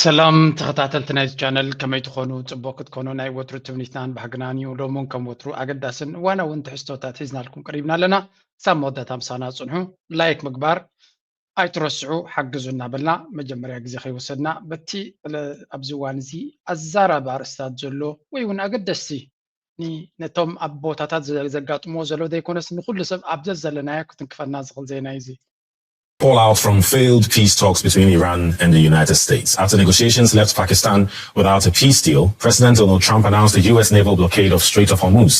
ሰላም ተኸታተልቲ ናይዚ ቻነል፣ ከመይ ትኾኑ? ጽቡቕ ክትኮኑ ናይ ወትሩ ትምኒትናን ባህግናን እዩ። ሎሚ እውን ከም ወትሩ ኣገዳስን እዋናውን ትሕዝቶታት ሒዝናልኩም ቀሪብና ኣለና። ክሳብ መወዳእታ ምሳና ጽንሑ። ላይክ ምግባር ኣይትረስዑ፣ ሓግዙ እናበልና፣ መጀመርያ ግዜ ከይወሰድና፣ በቲ ለ-፣ ኣብዚ እዋን እዚ ኣዛራቢ ኣርእስታት ዘሎ ወይ እውን ኣገደስቲ ኒ-፣ ነቶም ኣብ ቦታታት ዘ-፣ ዘጋጥምዎ ዘሎ ዘይኮነስ፣ ንኹሉ ሰብ ኣብ ዘዘለናዮ ክትንክፈና ዝኽእል ዜና እዩ እዚ። Fallout from failed peace talks between Iran and the United States. After negotiations left Pakistan without a peace deal, President Donald Trump announced a U S naval blockade of Strait of Hormuz.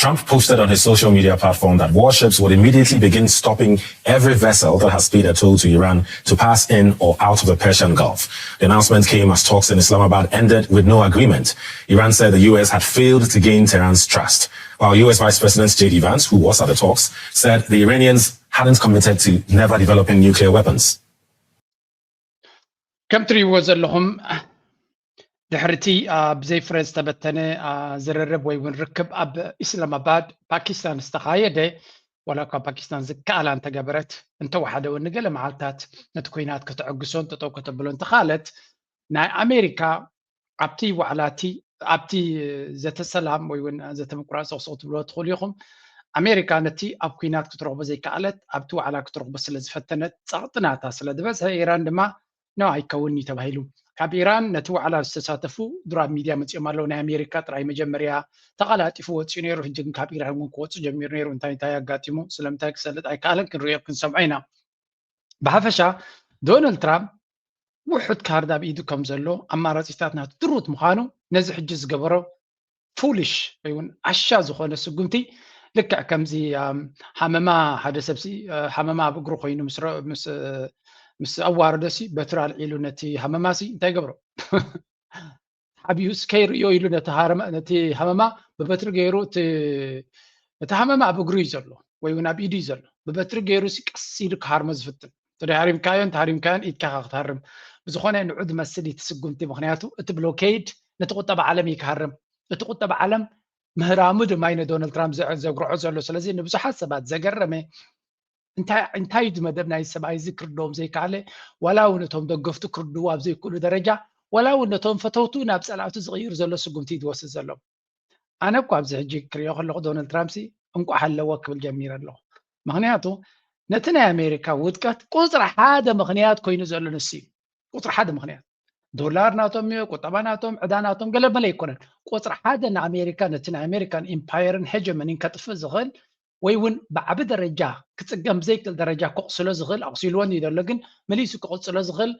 Trump posted on his social media platform that warships would immediately begin stopping every vessel that has paid a toll to Iran to pass in or out of the Persian Gulf. The announcement came as talks in Islamabad ended with no agreement. Iran said the U S had failed to gain Tehran's trust, while U S Vice President J D Vance, who was at the talks, said the Iranians hadn't committed to never developing nuclear weapons. ከም ትርእይዎ ዘለኹም፣ ድሕሪ እቲ፣ አ፣ ብዘይ ፍረ ዝተበተነ፣ አ፣ ዝርርብ ወይ እውን ርክብ ኣብ ኢስላማባድ ፓኪስታን ዝተኻየደ፣ ዋላ እኳ ፓኪስታን ዝከኣላ እንተገበረት፣ እንተወሓደ እውን ንገለ መዓልታት ነቲ ኲናት ከተዐግሶን ጠጠው ከተብሎ እንተኻለት፣ ናይ ኣሜሪካ ኣብቲ ዋዕላ እቲ፣ ኣብቲ ዘተ ሰላም ወይ እውን ዘተ ምቁራጽ ተኹሲ ክትብልዎ ትኽእሉ ኢኹም። ኣሜሪካ ነቲ ኣብ ኲናት ክትረኽቦ ዘይከኣለት ኣብቲ ዋዕላ ክትረኽቦ ስለ ዝፈተነት፣ ጸቕጢ ናታ ስለ ዝበዝሐ፣ ኢራን ድማ ኖ ኣይከውን'ዩ ተባሂሉ። ካብ ኢራን ነቲ ዋዕላ ዝተሳተፉ ድሮ ኣብ ሚድያ መጺኦም ኣለዉ። ናይ ኣሜሪካ ጥራይ መጀመርያ ተቐላጢፉ ወጺኡ ነይሩ፣ ሕጂ ግን ካብ ኢራን እውን ክወጽእ ጀሚሩ ነይሩ። እንታይ እንታይ ኣጋጢሙ ስለምንታይ ክሰልጥ ኣይከኣለን፣ ክንሪኦ ክንሰምዖ ኢና። ብሓፈሻ ዶናልድ ትራምፕ ውሑድ ካርድ ኣብ ኢዱ ከም ዘሎ፣ ኣማራጺታት ናቱ ድሩት ምዃኑ ነዚ ሕጂ ዝገበሮ ፉሊሽ ወይ እውን ዓሻ ዝኾነ ስጉምቲ፣ ልክዕ ከምዚ፣ ኣም፣ ሃመማ ሓደ ሰብሲ፣ እ፣ ሃመማ ኣብ እግሩ ኮይኑ ምስ ረ-፣ ምስ፣ እ፣ ምስ ኣዋረደሲ በትሪ ኣልዒሉ ነቲ ሃመማሲ እንታይ ይገብሮ? ሓቢኡስ ከይርእዮ ኢሉ ነቲ ሃረመ-፣ ነቲ ሃመማ ብበትሪ ገይሩ እቲ፣ እቲ ሃመማ ኣብ እግሩ እዩ ዘሎ ወይ እውን ኣብ ኢዱ እዩ ዘሎ። ብበትሪ ገይሩሲ ቀስ ኢሉ ክሃርሞ ዝፍትን። ተደይ ሃሪምካዮ፣ እንተ ሃሪምካዮን ኢድካ ኢኻ ክትሃርም። ብዝኾነ ንዑ ዝመስል እዩ እቲ ስጉምቲ፣ ምኽንያቱ እቲ ብሎኬድ ነቲ ቁጠባ ዓለም እዩ ክሃርም። እቲ ቁጠባ ዓለም ምህራሙ ድማ እዩ ንዶናልድ ትራምፕ ዘ-፣ ዘጉርዖ ዘሎ። ስለዚ ንብዙሓት ሰባት ዘገረመ እንታይ፣ እንታይ እዩ እዚ መደብ ናይ ሰብኣይ እዚ ክርድኦም ዘይከኣለ፣ ዋላ እውን እቶም ደገፍቱ ክርድዎ ኣብ ዘይክእሉ ደረጃ፣ ዋላ እውን ነቶም ፈተውቱ ናብ ጸላእቱ ዝቕይር ዘሎ ስጉምቲ እዩ ዝወስድ ዘሎ። ኣነ እኮ ኣብዚ ሕጂ ክሪኦ ከለኹ ዶናልድ ትራምፕ ሲ እንቋዕ ሃለወ ክብል ጀሚረ ኣለኹ። ምኽንያቱ ነቲ ናይ ኣሜሪካ ውድቀት ቁጽሪ ሓደ ምኽንያት ኮይኑ ዘሎ ንሱ እዩ። ቁጽሪ ሓደ ምኽንያት። ዶላር ናቶም እዩ፣ ቁጠባ ናቶም፣ ዕዳ ናቶም፣ ገለ መለ ኣይኮነን። ቁጽሪ ሓደ ንኣሜሪካ፣ ነቲ ናይ ኣሜሪካን ኢምፓየርን ሄጀመኒን ከጥፍእ ዝኽእል ወይ እውን ብዓቢ ደረጃ ክጽገም ዘይክእል ደረጃ ከቑስሎ ዝኽእል፣ ኣቑሲልዎ እንድዩ ዘሎ፣ ግን መሊሱ ክቕጽሎ ዝኽእል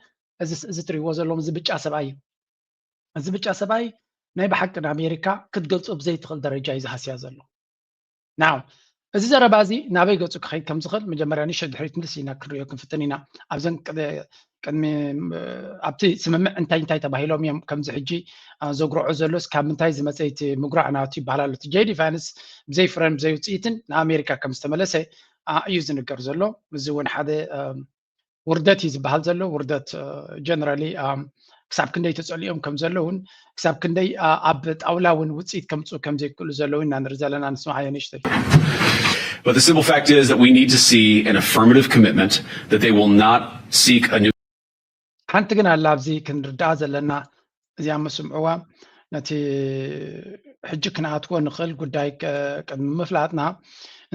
እዚ፣ እዚ ትሪእዎ ዘለኹም እዚ ብጫ ሰብኣይ እዩ። እዚ ብጫ ሰብኣይ ናይ ብሓቂ ንኣሜሪካ ክትገልጾ ብዘይትኽእል ደረጃ እዩ ዝሃስያ ዘሎ። ናው፣ እዚ ዘረባ እዚ ናበይ ገጹ ክኸይድ ከም ዝኽእል መጀመርያ ንእሽቶ ድሕሪት ምልስ ኢና ክንሪኦ ክንፍትን ኢና። ኣብዘን ቅድ-፣ ቅድሚ፣ ም-፣ ኣብቲ ስምምዕ እንታይ እንታይ ተባሂሎም እዮም ከምዚ ሕጂ፣ አ፣ ዘጉርዖ ዘሎስ ካብ ምንታይ ዝመጸ እቲ ምጉራዕ ናቱ ይበሃል ኣሎ። እቲ ጄዲ ቫንስ ብዘይ ፍረን ብዘይ ውጽኢትን ንኣሜሪካ ከም ዝተመለሰ፣ አ፣ እዩ ዝንገር ዘሎ። እዚ እውን ሓደ፣ አ፣ ውርደት እዩ ዝበሃል ዘሎ። ውርደት፣ እ፣ ጀነራሊ፣ ኣም፣ ክሳብ ክንደይ ተጸሊኦም ከም ዘለውን ክሳብ ክንደይ፣ አ፣ ኣብ ጣውላ እውን ውጽኢት ከምጽኡ ከም ዘይክእሉ ዘለውን ኢና ንርኢ ዘለና። ንስማዓዮ ንእሽተይ። But the simple fact is that we need to see an affirmative commitment that they will not seek a new ሓንቲ ግን ኣላ ኣብዚ ክንርዳኣ ዘለና፣ እዚኣ መስምዕዋ፣ ነቲ ሕጂ ክንኣትዎ ንኽእል ጉዳይ ቅ-፣ ቅድሚ ምፍላጥና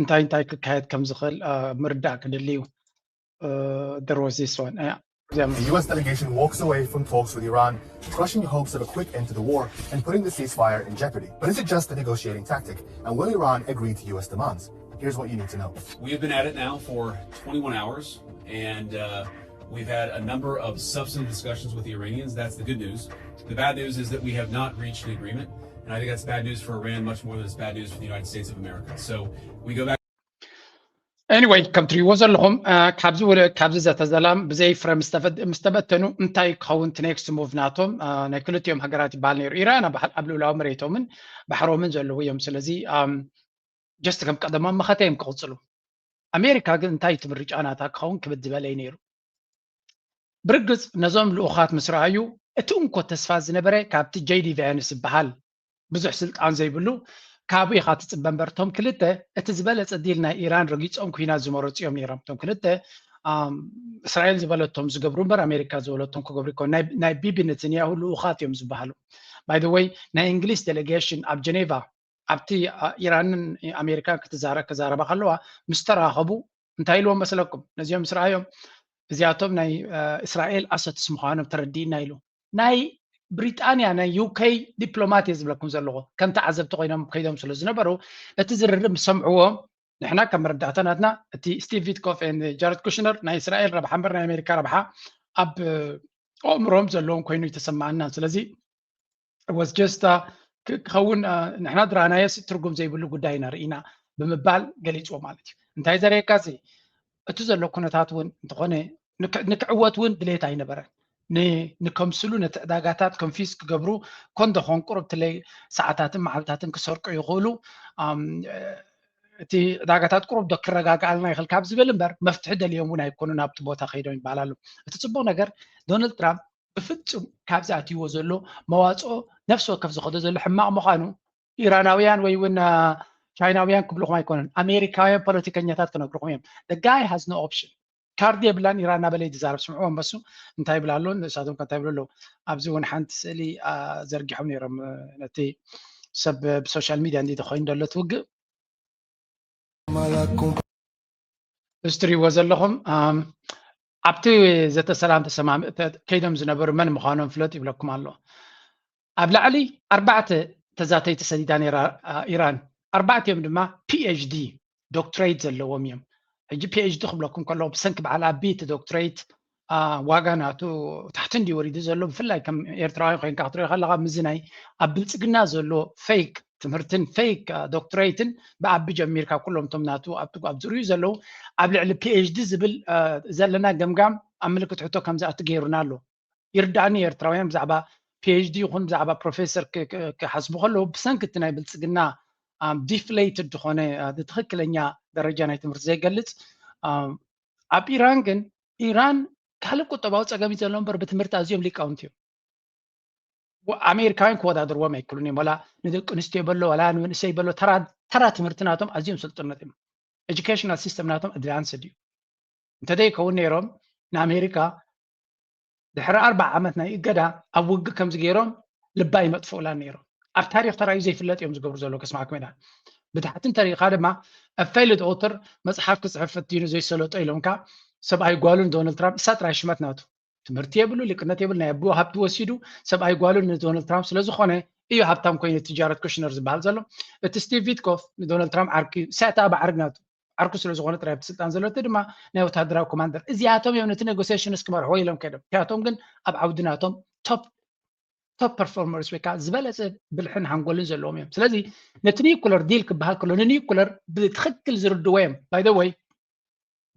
እንታይ እንታይ ክካየድ ከም ዝኽእል፣ አ፣ ምርዳእ ክድሊ እዩ። Uh, there was this one. Uh, yeah. The U S delegation walks away from talks with Iran, crushing hopes of a quick end to the war and putting the ceasefire in jeopardy. But is it just a negotiating tactic? And will Iran agree to U S demands? Here's what you need to know. We have been at it now for twenty-one hours, and uh, we've had a number of substantive discussions with the Iranians. That's the good news. The bad news is that we have not reached an agreement, and I think that's bad news for Iran much more than it's bad news for the United States of America. So we go back. Anyway፣ ከም ትሪእዎ ዘለኹም፣ አ፣ ካብዚ ወለ-፣ ካብዚ ዘተ ሰላም ብዘይ ፍረ ምስ ተፈ-፣ ምስ ተበተኑ እንታይ ክኸውን እቲ ኔክስት ሙቭ ናቶም? አ፣ ናይ ክልቲኦም ሃገራት ይበሃል ነይሩ። ኢራን ኣብ፣ ኣብ ልኡላዊ መሬቶምን ባሕሮምን ዘለዉ እዮም። ስለዚ፣ ኣም፣ ጀስት ከም ቀደሞም መኸተ እዮም ክቕጽሉ። ኣሜሪካ ግን እንታይ እቲ ምርጫ ናታ ክኸውን ክብድ ዝበለ እዩ ነይሩ። ብርግጽ ነዞም ልኡኻት ምስ ረኣዩ፣ እቲ እንኮ ተስፋ ዝነበረ ካብቲ ጄዲ ቫንስ ዝበሃል ብዙሕ ስልጣን ዘይብሉ ካብኡ ኢኻ ትጽበ እምበር፣ እቶም ክልተ እቲ ዝበለጸ ዲል ናይ ኢራን ረጊጾም ኲናት ዝመረጹ እዮም ነይሮም። እቶም ክልተ እስራኤል ዝበለቶም ዝገብሩ እምበር ኣሜሪካ ዝበለቶም ክገብሩ ይኮን። ናይ ቢቢ ነተንያሁ ልኡኻት እዮም ዝበሃሉ። By the way፣ ናይ እንግሊዝ ዴሌጌሽን ኣብ ጀኔቫ ኣብቲ ኢራንን ኣሜሪካን ክትዛረብ ክዛረባ ከለዋ ምስ ተራኸቡ እንታይ ኢልዎም መስለኩም? ነዚኦም ምስ ረኣዮም እዚኣቶም ናይ እስራኤል ኣሰትስ ምዃኖም ተረዲእና ኢሉ። ናይ ብሪጣንያ ናይ ዩኬ ዲፕሎማት እየ ዝብለኩም ዘለኹ። ከም ተዓዘብቲ ኮይኖም ከይዶም ስለ ዝነበሩ እቲ ዝርርብ ምስ ሰምዕዎ ንሕና ከም መረዳእታ ናትና እቲ ስቲቭ ዊትኮፍ ጃረድ ኩሽነር ናይ እስራኤል ረብሓ እምበር ናይ ኣሜሪካ ረብሓ ኣብ ኣእምሮም ዘለዎም ኮይኑ ይተሰማዓና። ስለዚ was just ክኸውን ንሕና ድራናዮ ትርጉም ዘይብሉ ጉዳይ ኢና ርኢና ብምባል ገሊፅዎ ማለት እዩ። እንታይ ዘርእየካ እዚ እቲ ዘሎ ኩነታት እውን እንተኾነ ንክዕወት እውን ድሌት ኣይነበረን። ንከምስሉ ነቲ ዕዳጋታት ኮንፊስ ክገብሩ ኮንዶ ኾን ቁሩብ ትለይ ሰዓታትን መዓልታትን ክሰርቁ ይኽእሉ። እቲ ዕዳጋታት ቁሩብ ዶ ክረጋግኣልና ይኽእል ካብ ዝብል እምበር መፍትሒ ደልዮም እውን ኣይኮኑን ኣብቲ ቦታ ከይዶም ይበሃል ኣሎ። እቲ ፅቡቅ ነገር ዶናልድ ትራምፕ ብፍፁም ካብዚ ኣትይዎ ዘሎ መዋፅኦ ነፍሲ ወከፍ ዝኸዶ ዘሎ ሕማቕ ምዃኑ ኢራናውያን ወይ እውን ቻይናውያን ክብልኹም ኣይኮነን፣ ኣሜሪካውያን ፖለቲከኛታት ክነግርኹም እዮም። The guy has no option። ካርድ የብላን ኢራን እናበለ እዩ ዝዛረብ። ስምዕዎ ኣንበሱ እንታይ ይብል ኣሎ፣ ንሳቶም ከ እንታይ ይብሉ ኣለዉ? ኣብዚ እውን ሓንቲ ስእሊ ዘርጊሖም ነይሮም ነቲ ሰብ ብሶሻል ሚድያ እንዲ ኮይኑ ዘሎ እቲ ውግእ እዚ ትሪእዎ ዘለኹም ኣብቲ ዘተ ሰላም ተሰማም ከይዶም ዝነበሩ መን ምዃኖም ፍለጡ ይብለኩም ኣሎ። ኣብ ላዕሊ ኣርባዕተ ተዛተይቲ ሰዲዳ ነይራ ኢራን። ኣርባዕቲኦም ድማ ፒኤችዲ ዶክትሬት ዘለዎም እዮም። ሕጂ ፒኤችዲ ክብለኩም ከለኹ ብሰንኪ በዓል ኣቢ እቲ ዶክትሬት ዋጋ ናቱ ታሕቲ እንዲ ወሪዱ ዘሎ ብፍላይ ከም ኤርትራውያን ኮይንካ ክትሪኦ ከለካ ምዚ ናይ ኣብ ብልፅግና ዘሎ ፌክ ትምህርትን ፌክ ዶክትሬትን ብኣቢ ጀሚርካ ኩሎም እቶም ናቱ ኣብ ዝርእዩ ዘለዉ ኣብ ልዕሊ ፒኤችዲ ዝብል ዘለና ገምጋም ኣብ ምልክት ሕቶ ከም ዝኣቱ ገይሩና ኣሎ። ይርዳእኒ ኤርትራውያን ብዛዕባ ፒኤችዲ ይኹን ብዛዕባ ፕሮፌሰር ክሓስቡ ከለዉ ብሰንኪ እቲ ናይ ብልፅግና ዲፍሌትድ ዝኾነ ትክክለኛ ደረጃ ናይ ትምህርቲ ዘይገልፅ ኣብ ኢራን ግን ኢራን ካልእ ቁጠባዊ ፀገም እዩ ዘሎ እምበር ብትምህርቲ ኣዝዮም ሊቃውንቲ እዮም። ኣሜሪካውያን ክወዳደርዎም ኣይክሉን እዮም። ዋላ ንደቂ ኣንስትዮ በሎ ዋላ ንመንእሰይ በሎ ተራ ትምህርቲ ናቶም ኣዝዮም ስልጡነት እዮም። ኤጁኬሽናል ሲስተም ናቶም ኣድቫንስድ እዩ። እንተዘይከውን ነይሮም ንኣሜሪካ ድሕሪ ኣርባዓ ዓመት ናይ እገዳ ኣብ ውግእ ከምዚ ገይሮም ልባ ይመጥፍኡላ ነይሮም። ኣብ ታሪክ ተራእዩ ዘይፍለጥ እዮም ዝገብሩ ዘለዉ ከስማዕኩም ኢና። ብታሕቲ እንተሪእካ ድማ አ ፌይልድ ኦተር መፅሓፍ ክፅሕፍ ፈቲኑ ዘይሰለጦ ኢሎምካ ሰብኣይ ጓሉን ዶናልድ ትራምፕ እሳ ጥራይ ሽመት ናቱ ትምህርቲ የብሉ ሊቅነት የብሉ ናይ ኣቦ ሃብቲ ወሲዱ ሰብኣይ ጓሉን ንዶናልድ ትራምፕ ስለዝኾነ እዩ ሃብታም ኮይኑ እቲ ጃረድ ኩሽነር ዝበሃል ዘሎ። እቲ ስቲቭ ዊትኮፍ ንዶናልድ ትራምፕ ዓርኪ እዩ እሳ እታ ኣብ ዓርግ ናቱ ዓርኩ ስለ ዝኾነ ጥራይ ኣብቲ ስልጣን ዘሎ እቲ ድማ ናይ ወታደራዊ ኮማንደር እዚኣቶም እዮም ነቲ ኔጎሲሽንስ ክመርሕዎ ኢሎም ከይዶም እቲኣቶም ግን ኣብ ዓውዲ ናቶም ቶፕ ቶፕ ፐርፎርመርስ ወይ ከዓ ዝበለፀ ብልሕን ሃንጎልን ዘለዎም እዮም። ስለዚ ነቲ ኒኩለር ዲል ክበሃል ከሎ ንኒኩለር ብትክክል ዝርድዎ እዮም። ባይ ወይ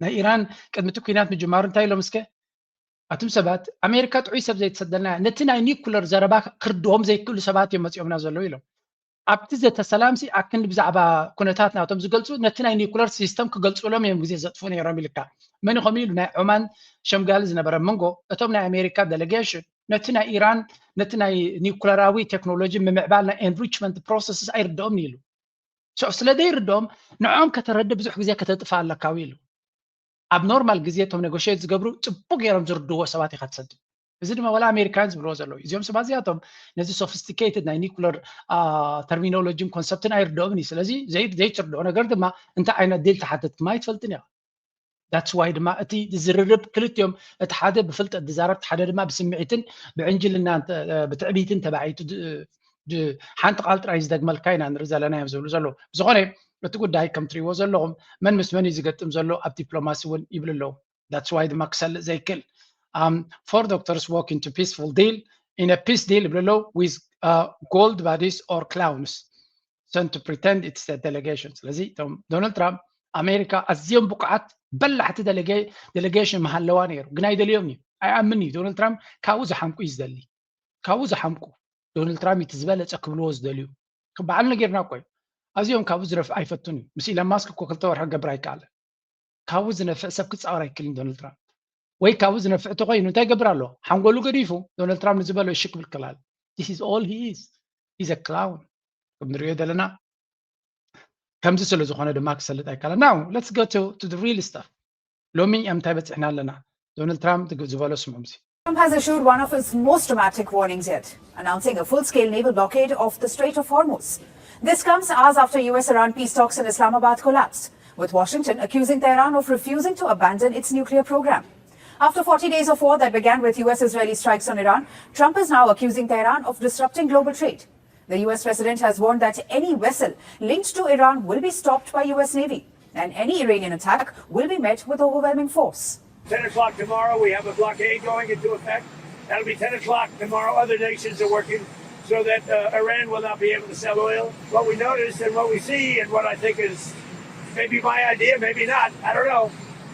ናይ ኢራን ቅድሚ እቲ ኩናት ምጅማሩ እንታይ ኢሎም እስከ ኣቱም ሰባት ኣሜሪካ ጥዑይ ሰብ ዘይትሰደልና ነቲ ናይ ኒኩለር ዘረባ ክርድኦም ዘይክእሉ ሰባት እዮም መፂኦምና ዘለዉ ኢሎም። ኣብቲ ዘተ ሰላምሲ ኣክንዲ ብዛዕባ ኩነታት ናቶም ዝገልፁ ነቲ ናይ ኒኩለር ሲስተም ክገልፁሎም እዮም ግዜ ዘጥፍኡ ነይሮም ኢልካ። መን ይኸም ኢሉ ናይ ዖማን ሸምጋሊ ዝነበረ መንጎ እቶም ናይ ኣሜሪካ ዴሌጌሽን ነቲ ናይ ኢራን ነቲ ናይ ኒኩለራዊ ቴክኖሎጂ ምምዕባል ናይ ኤንሪችመንት ፕሮሰስስ ኣይርድኦምን ኢሉ። ስለ ዘይርድኦም ንዕኦም ከተረድእ ብዙሕ ግዜ ከተጥፍእ ኣለካ ኢሉ። ኣብ ኖርማል ግዜ እቶም ኔጎሽት ዝገብሩ ፅቡቅ ገይሮም ዝርድዎ ሰባት ኢካ ትሰድድ። እዚ ድማ ዋላ ኣሜሪካውያን ዝብልዎ ዘለዉ እዚኦም ሰባት እዚኣቶም ነዚ ሶፊስቲኬትድ ናይ ኒኩለር ተርሚኖሎጂን ኮንሰፕትን ኣይርድኦምን እዩ። ስለዚ ዘይትርድኦ ነገር ድማ እንታይ ዓይነት ዲል ተሓተትክማ ኣይትፈልጥን ኢኻ። That's why ድማ እቲ ዝርርብ ክልቲኦም እቲ ሓደ ብፍልጠት ዝዛረብ እቲ ሓደ ድማ ብስምዒትን ብዕንጅልና ብትዕቢትን ተባዒቱ ሓንቲ ቃል ጥራይ ዝደግመልካ ኢና ንርኢ ዘለና እዮም ዝብሉ ዘለዉ። ብዝኾነ እቲ ጉዳይ ከም ትሪእዎ ዘለኹም መን ምስ መን እዩ ዝገጥም ዘሎ ኣብ ዲፕሎማሲ እውን ይብሉ ኣለዉ። That's why ድማ ክሰልእ ዘይክእል four doctors walk into peaceful deal in a peace deal ይብሉ ኣለዉ with gold bodies or clowns sent to pretend it's a delegation። ስለዚ እቶም ዶናልድ ትራምፕ ኣሜሪካ ኣዝዮም ብቁዓት በላሕቲ ዴሌጌሽን ምሃለዋ ነይሩ ግን ኣይደልዮም እዩ ኣይኣምን እዩ። ዶናልድ ትራምፕ ካብኡ ዝሓምቁ እዩ ዝደሊ ካብኡ ዝሓምቁ ዶናልድ ትራምፕ እቲ ዝበለፀ ክብልዎ ዝደልዩ በዓል ነጌርና እኮ እዩ። ኣዚኦም ካብኡ ዝረፍዕ ኣይፈቱን እዩ። ምስ ኢለን ማስክ እኮ ክልተ ወርሒ ክገብር ኣይከኣለን። ካብኡ ዝነፍዕ ሰብ ክፃወር ኣይክልን ዶናልድ ትራምፕ ወይ ካብኡ ዝነፍዕ ተኮይኑ እንታይ ይገብር ኣሎ? ሓንጎሉ ገዲፉ ዶናልድ ትራምፕ ንዝበሎ እሺ ክብል ክላል This is all he is. He's a clown. ከም ንሪኦ ዘለና ከምዚ ስለ ዝኾነ ድማ ክሰልጥ ኣይከኣለን። Now let's go to, to the real stuff. ሎሚ ኣብ እንታይ በፂሕና ኣለና? ዶናልድ ትራምፕ ዝበሎ ስምዑ። Trump has issued one of his most dramatic warnings yet, announcing a full scale naval blockade of the Strait of Hormuz. This comes hours after U S Iran peace talks in Islamabad collapsed, with Washington accusing Tehran of refusing to abandon its nuclear program. After forty days of war that began with U S Israeli strikes on Iran, Trump is now accusing Tehran of disrupting global trade. The U S president has warned that any vessel linked to Iran will be stopped by U S Navy, and any Iranian attack will be met with overwhelming force. Ten o'clock tomorrow, we have a blockade going into effect. That'll be ten o'clock tomorrow. Other nations are working so that uh, Iran will not be able to sell oil. What we noticed and what we see, and what I think is maybe my idea, maybe not, I don't know.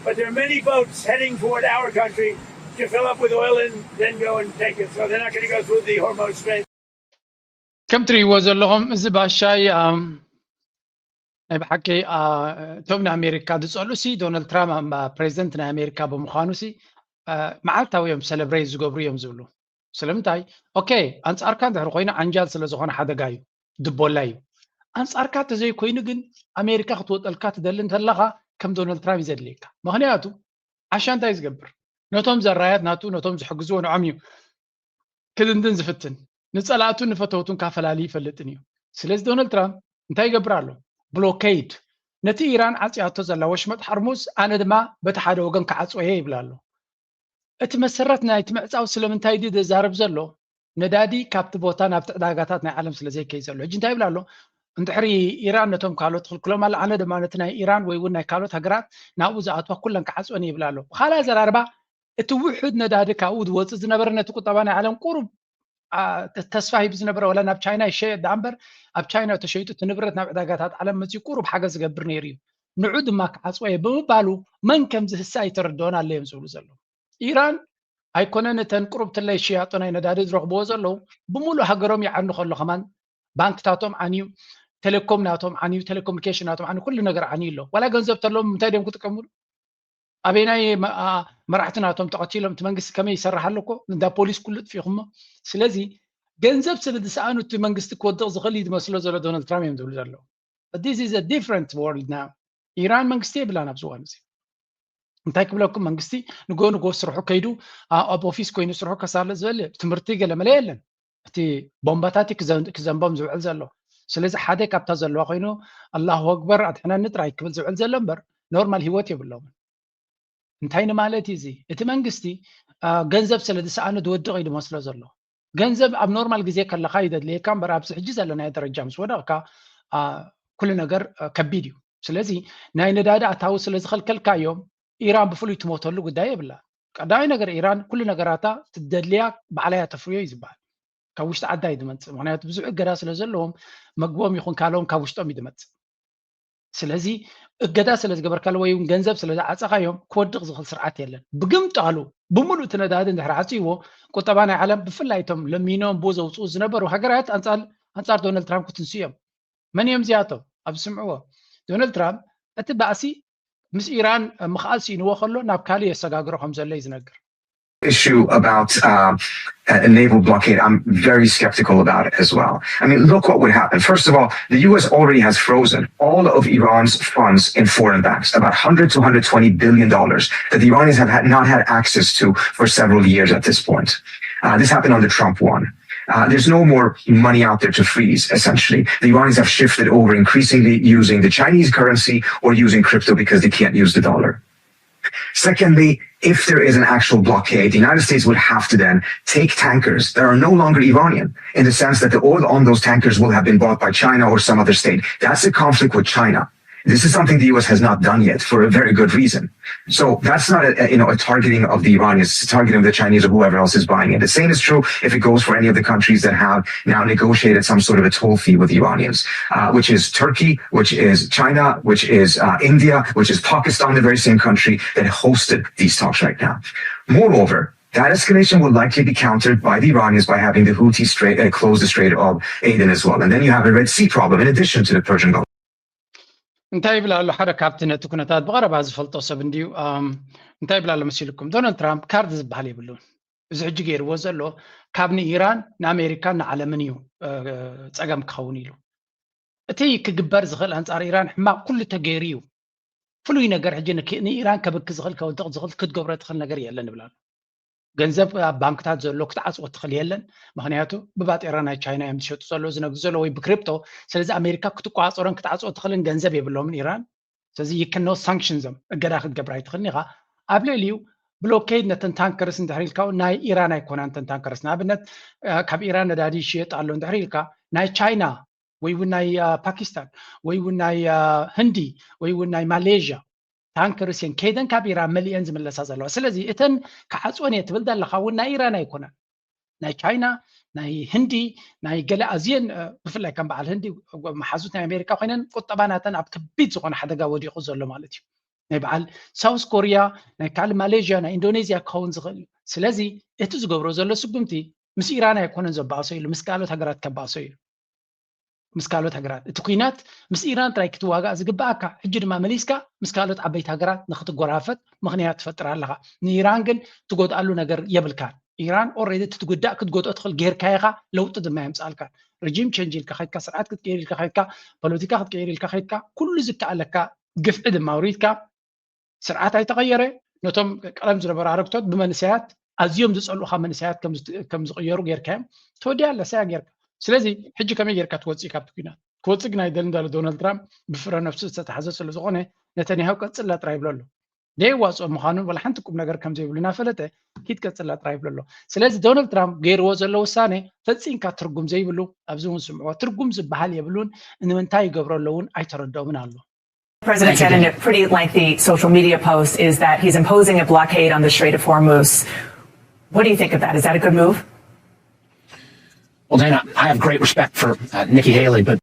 But there are many boats heading toward our country to fill up with oil and then go and take it. So they're not going to go through the Hormuz Strait. ከም ትርእይዎ ዘለኹም፣ እዚ ባሻይ ናይ ብሓቂ እቶም ንኣሜሪካ ዝፀልኡ ሲ፣ ዶናልድ ትራምፕ ፕሬዚደንት ናይ ኣሜሪካ ብምዃኑ ሲ፣ መዓልታዊ እዮም ሰለብሬት ዝገብሩ እዮም ዝብሉ። ስለምንታይ? ኦኬ፣ ኣንፃርካ እንድሕር ኮይኑ ዓንጃል ስለዝኾነ ሓደጋ እዩ፣ ድቦላ እዩ። ኣንፃርካ ተዘይኮይኑ ግን፣ ኣሜሪካ ክትወጠልካ ትደሊ እንተለኻ፣ ከም ዶናልድ ትራምፕ እዩ ዘድልየካ። ምክንያቱ ዓሻ እንታይ ዝገብር? ነቶም ዘራያት ናቱ፣ ነቶም ዝሕግዝዎ ንዖም እዩ ክድንድን ዝፍትን። ንፀላእቱን ንፈተውቱን ካፈላሊ ይፈልጥን እዩ። ስለዚ ዶናልድ ትራምፕ እንታይ ይገብር ኣሎ? ብሎኬድ። ነቲ ኢራን ዓፅያቶ ዘላ ወሽመጥ ሓርሙዝ ኣነ ድማ በቲ ሓደ ወገን ክዓፅዎ እየ ይብል ኣሎ። እቲ መሰረት ናይቲ ምዕፃው ስለምንታይ ድዩ ዘዛርብ ዘሎ? ነዳዲ ካብቲ ቦታ ናብቲ ዕዳጋታት ናይ ዓለም ስለ ዘይከይ ዘሎ። ሕጂ እንታይ ይብል ኣሎ? እንድሕሪ ኢራን ነቶም ካልኦት ትኽልክሎም ኣላ፣ ኣነ ድማ ነቲ ናይ ኢራን ወይ እውን ናይ ካልኦት ሃገራት ናብኡ ዝኣትዋ ኩለን ክዓፅወን ይብል ኣሎ። ብኻልእ ኣዘራርባ፣ እቲ ውሑድ ነዳዲ ካብኡ ዝወፅእ ዝነበረ ነቲ ቁጠባ ናይ ዓለም ቁሩብ ተስፋ ሂቡ ዝነበረ፣ ዋላ ናብ ቻይና ይሸየጥ ደኣ እምበር፣ ኣብ ቻይና ተሸይጡ እቲ ንብረት ናብ ዕዳጋታት ዓለም መፅኡ ቁሩብ ሓገዝ ዝገብር ነይሩ እዩ። ንዑ ድማ ክዓፅዎ እየ ብምባሉ መን ከም ዝህሳ ኣይተረድኦን ኣሎ እዮም ዝብሉ ዘለዉ። ኢራን ኣይኮነን እተን ቁሩብ ትለይ ሽያጦ ናይ ነዳዲ ዝረኽብዎ ዘለዉ፣ ብምሉእ ሃገሮም ይዓኑ ከሎ ከማን ባንክታቶም ዓንዩ፣ ቴሌኮም ናቶም ዓንዩ፣ ቴሌኮሙኒኬሽን ናቶም ዓንዩ፣ ኩሉ ነገር ዓንዩ ኣሎ። ዋላ ገንዘብ ተለዎም እንታይ ድዮም ክጥቀምሉ? ኣበይናይ መራሕቲ ናቶም ተቐቲሎም? እቲ መንግስቲ ከመይ ይሰርሕ ኣሎ እኮ፣ እንዳ ፖሊስ ኩሉ ጥፊኹሞ። ስለዚ ገንዘብ ስለ ዝሰኣኑ እቲ መንግስቲ ክወድቕ ዝኽእል እዩ ዝመስሎ ዘሎ ዶናልድ ትራምፕ እዮም ዝብሉ ዘለዉ። This is a different world now። ኢራን መንግስቲ የብላን ኣብዚ እዋን እዚ። እንታይ ክብለኩም፣ መንግስቲ ንጎ ንጎ ስርሑ ከይዱ ኣብ ኦፊስ ኮይኑ ስርሑ ከሳልጥ ዝብል ትምህርቲ ገለመለ የለን። እቲ ቦምባታት ክዘንቦም ዝውዕል ዘሎ። ስለዚ ሓደ ካብታ ዘለዋ ኮይኑ ኣላሁ ኣክበር ኣድሕነኒ ጥራይ ክብል ዝውዕል ዘሎ እምበር ኖርማል ህይወት የብሎምን። እንታይ ንማለት እዩ እዚ? እቲ መንግስቲ ገንዘብ ስለ ዝሰኣኑ ዝወድቕ እዩ ዝመስሎ ዘሎ። ገንዘብ ኣብ ኖርማል ግዜ ከለኻ እዩ ዘድልየካ እምበር ኣብዚ ሕጂ ዘለናዮ ደረጃ ምስ ወደቕካ ኩሉ ነገር ከቢድ እዩ። ስለዚ ናይ ነዳዲ ኣታዊ ስለ ዝኸልከልካዮም ኢራን ብፍሉይ ትሞተሉ ጉዳይ የብላ። ቀዳማይ ነገር ኢራን ኩሉ ነገራታ ትደልያ ባዕላያ ተፍርዮ እዩ ዝበሃል። ካብ ውሽጢ ዓዳ እዩ ዝመፅእ። ምክንያቱ ብዙሕ እገዳ ስለ ዘለዎም መግቦም ይኹን ካልኦም ካብ ውሽጦም እዩ ዝመፅእ። ስለዚ እገዳ ስለ ዝገበርካሉ ወይ እውን ገንዘብ ስለ ዝዓፀኻዮም ክወድቕ ዝኽእል ስርዓት የለን። ብግምጣሉ ብምሉእ እቲ ነዳዲ እንድሕር ዓፅይዎ ቁጠባ ናይ ዓለም ብፍላይ እቶም ለሚኖም ብኡ ዘውፅኡ ዝነበሩ ሃገራት ኣንፃር ዶናልድ ትራምፕ ክትንሱ እዮም። መን እዮም እዚኣቶም? ኣብ ዝስምዕዎ ዶናልድ ትራምፕ እቲ ባእሲ ምስ ኢራን ምኽኣል ስኢንዎ ከሎ ናብ ካልእ የሰጋግሮ ከም ዘሎ እዩ ዝነግር። issue about uh, a naval blockade, I'm very skeptical about it as well. I mean, look what would happen. First of all, the U S already has frozen all of Iran's funds in foreign banks, about one hundred to one hundred twenty billion dollars that the Iranians have had, not had access to for several years at this point. Uh, this happened under Trump one. Uh, there's no more money out there to freeze, essentially. The Iranians have shifted over increasingly using the Chinese currency or using crypto because they can't use the dollar. Secondly, if there is an actual blockade, the United States would have to then take tankers that are no longer Iranian, in the sense that the oil on those tankers will have been bought by China or some other state. That's a conflict with China. This is something the U S has not done yet for a very good reason. So that's not a, a, you know, a targeting of the Iranians. It's a targeting of the Chinese or whoever else is buying it. The same is true if it goes for any of the countries that have now negotiated some sort of a toll fee with the Iranians, uh, which is Turkey, which is China, which is uh, India, which is Pakistan, the very same country that hosted these talks right now. Moreover, that escalation will likely be countered by the Iranians by having the Houthis straight, uh, close the Strait of Aden as well. And then you have a Red Sea problem in addition to the Persian Gulf. እንታይ ይብል ኣሎ? ሓደ ካብቲ ነቲ ኩነታት ብቐረባ ዝፈልጦ ሰብ እንድዩ። እንታይ ይብል ኣሎ መሲልኩም? ዶናልድ ትራምፕ ካርድ ዝበሃል የብሉን። እዚ ሕጂ ገይርዎ ዘሎ ካብ ንኢራን ንኣሜሪካን ንዓለምን እዩ ጸገም ክኸውን ኢሉ። እቲ ክግበር ዝኽእል ኣንጻር ኢራን ሕማቕ ኩሉ ተገይሩ እዩ። ፍሉይ ነገር ሕጂ ንኢራን ከብኪ ዝኽእል ከውድቕ ዝኽእል ክትገብሮ ትኽእል ነገር የለን ይብላ። ገንዘብ ኣብ ባንክታት ዘሎ ክትዓፅዎ ትኽእል የለን። ምክንያቱ ብባጤራ ናይ ቻይና እዮም ዝሸጡ ዘለዉ ዝነግዱ ዘለዉ ወይ ብክሪፕቶ። ስለዚ ኣሜሪካ ክትቆፃፀሮን ክትዓፅዎ ትኽእልን ገንዘብ የብሎምን ኢራን። ስለዚ you cannot sanction them፣ እገዳ ክትገብር ኣይትኽእልን ኢኻ። ኣብ ልዕሊኡ ብሎኬድ ነተን ታንከርስ እንድሕር ኢልካ እውን ናይ ኢራን ኣይኮናን። እተን ታንከርስ ንኣብነት ካብ ኢራን ነዳዲ ይሽየጥ ኣሎ እንድሕር ኢልካ ናይ ቻይና ወይ እውን ናይ ፓኪስታን ወይ እውን ናይ ህንዲ ወይ እውን ናይ ማሌዥያ ታንከርስ እየን ከይደን ካብ ኢራን መሊአን ዝምለሳ ዘለዋ። ስለዚ እተን ክዓፅወን እየ ትብል ዘለኻ እውን ናይ ኢራን ኣይኮነን፣ ናይ ቻይና፣ ናይ ህንዲ፣ ናይ ገለ ኣዝየን ብፍላይ ከም በዓል ህንዲ መሓዙት ናይ ኣሜሪካ ኮይነን ቁጠባ ናተን ኣብ ከቢድ ዝኾነ ሓደጋ ወዲቑ ዘሎ ማለት እዩ። ናይ በዓል ሳውስ ኮሪያ፣ ናይ ካልእ ማሌዥያ፣ ናይ ኢንዶኔዝያ ክኸውን ዝኽእል እዩ። ስለዚ እቲ ዝገብሮ ዘሎ ስጉምቲ ምስ ኢራን ኣይኮነን ዘባእሶ ኢሉ ምስ ካልኦት ሃገራት ከባእሶ ኢሉ ምስ ካልኦት ሃገራት። እቲ ኩናት ምስ ኢራን ጥራይ ክትዋጋእ ዝግበኣካ፣ ሕጂ ድማ መሊስካ ምስ ካልኦት ዓበይቲ ሃገራት ንክትጎራፈጥ ምኽንያት ትፈጥር ኣለኻ። ንኢራን ግን ትጎድኣሉ ነገር የብልካን። ኢራን ኦሬዲ እቲ ትጉዳእ ክትጎድኦ ትኽእል ጌርካ ኢኻ፣ ለውጢ ድማ የምፅኣልካ። ሪጂም ቸንጅ ኢልካ ከድካ፣ ስርዓት ክትቀይር ኢልካ ከድካ፣ ፖለቲካ ክትቀይር ኢልካ ከድካ፣ ኩሉ ዝከኣለካ ግፍዒ ድማ ኣውሪድካ ስርዓት ኣይተቐየረ። ነቶም ቀደም ዝነበሩ ኣረግቶት ብመንእሰያት ኣዝዮም ዝፀልኡኻ መንእሰያት ከም ዝት- ከም ዝቕየሩ ጌርካዮም ተወዲኣ ኣላ ሰያ ጌርካ። ስለዚ ሕጂ ከመይ ጌርካ ትወፅእ ካብቲ ኩናት? ክወፅእ ግን ኣይደልን ዳሎ ዶናልድ ትራምፕ ብፍረ ነብሱ ዝተታሕዘ ስለ ዝኾነ ነተንያሁ ቀፅላ ጥራይ ይብሎ ኣሎ። ደየዋፅኦ ምዃኑን ወላ ሓንቲ ቁም ነገር ከም ዘይብሉ እናፈለጠ ኪድ ቀፅላ ጥራይ ይብሎ ኣሎ። ስለዚ ዶናልድ ትራምፕ ገይርዎ ዘሎ ውሳኔ ፈፂምካ ትርጉም ዘይብሉ፣ ኣብዚ እውን ስምዕዎ፣ ትርጉም ዝበሃል የብሉን። ንምንታይ ይገብሮ ኣለውን ኣይተረድኦምን ኣሎ። President said in a pretty lengthy social media post is that he's imposing a blockade on the Strait of Hormuz. What do you think of that? Is that a good move? Well, Dana, I have great respect for uh, Nikki Haley, but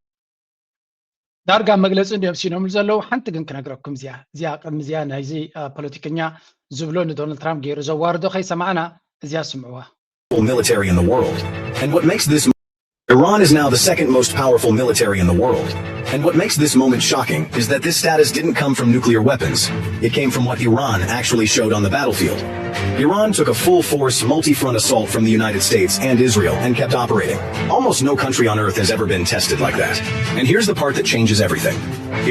ዳርጋ መግለፂ እንዲዮም ሲኖምሉ ዘለዉ። ሓንቲ ግን ክነግረኩም፣ እዚኣ እዚኣ ቅድሚ እዚኣ ናይዚ ፖለቲከኛ ዝብሎ ንዶናልድ ትራምፕ ገይሩ ዘዋርዶ ከይሰማዕና እዚኣ ስምዕዋ። military in the world. And what makes this Iran is now the second most powerful military in the world. And what makes this moment shocking is that this status didn't come from nuclear weapons. It came from what Iran actually showed on the battlefield. Iran took a full force, multi front assault from the United States and Israel and kept operating. Almost no country on earth has ever been tested like that. And here's the part that changes everything.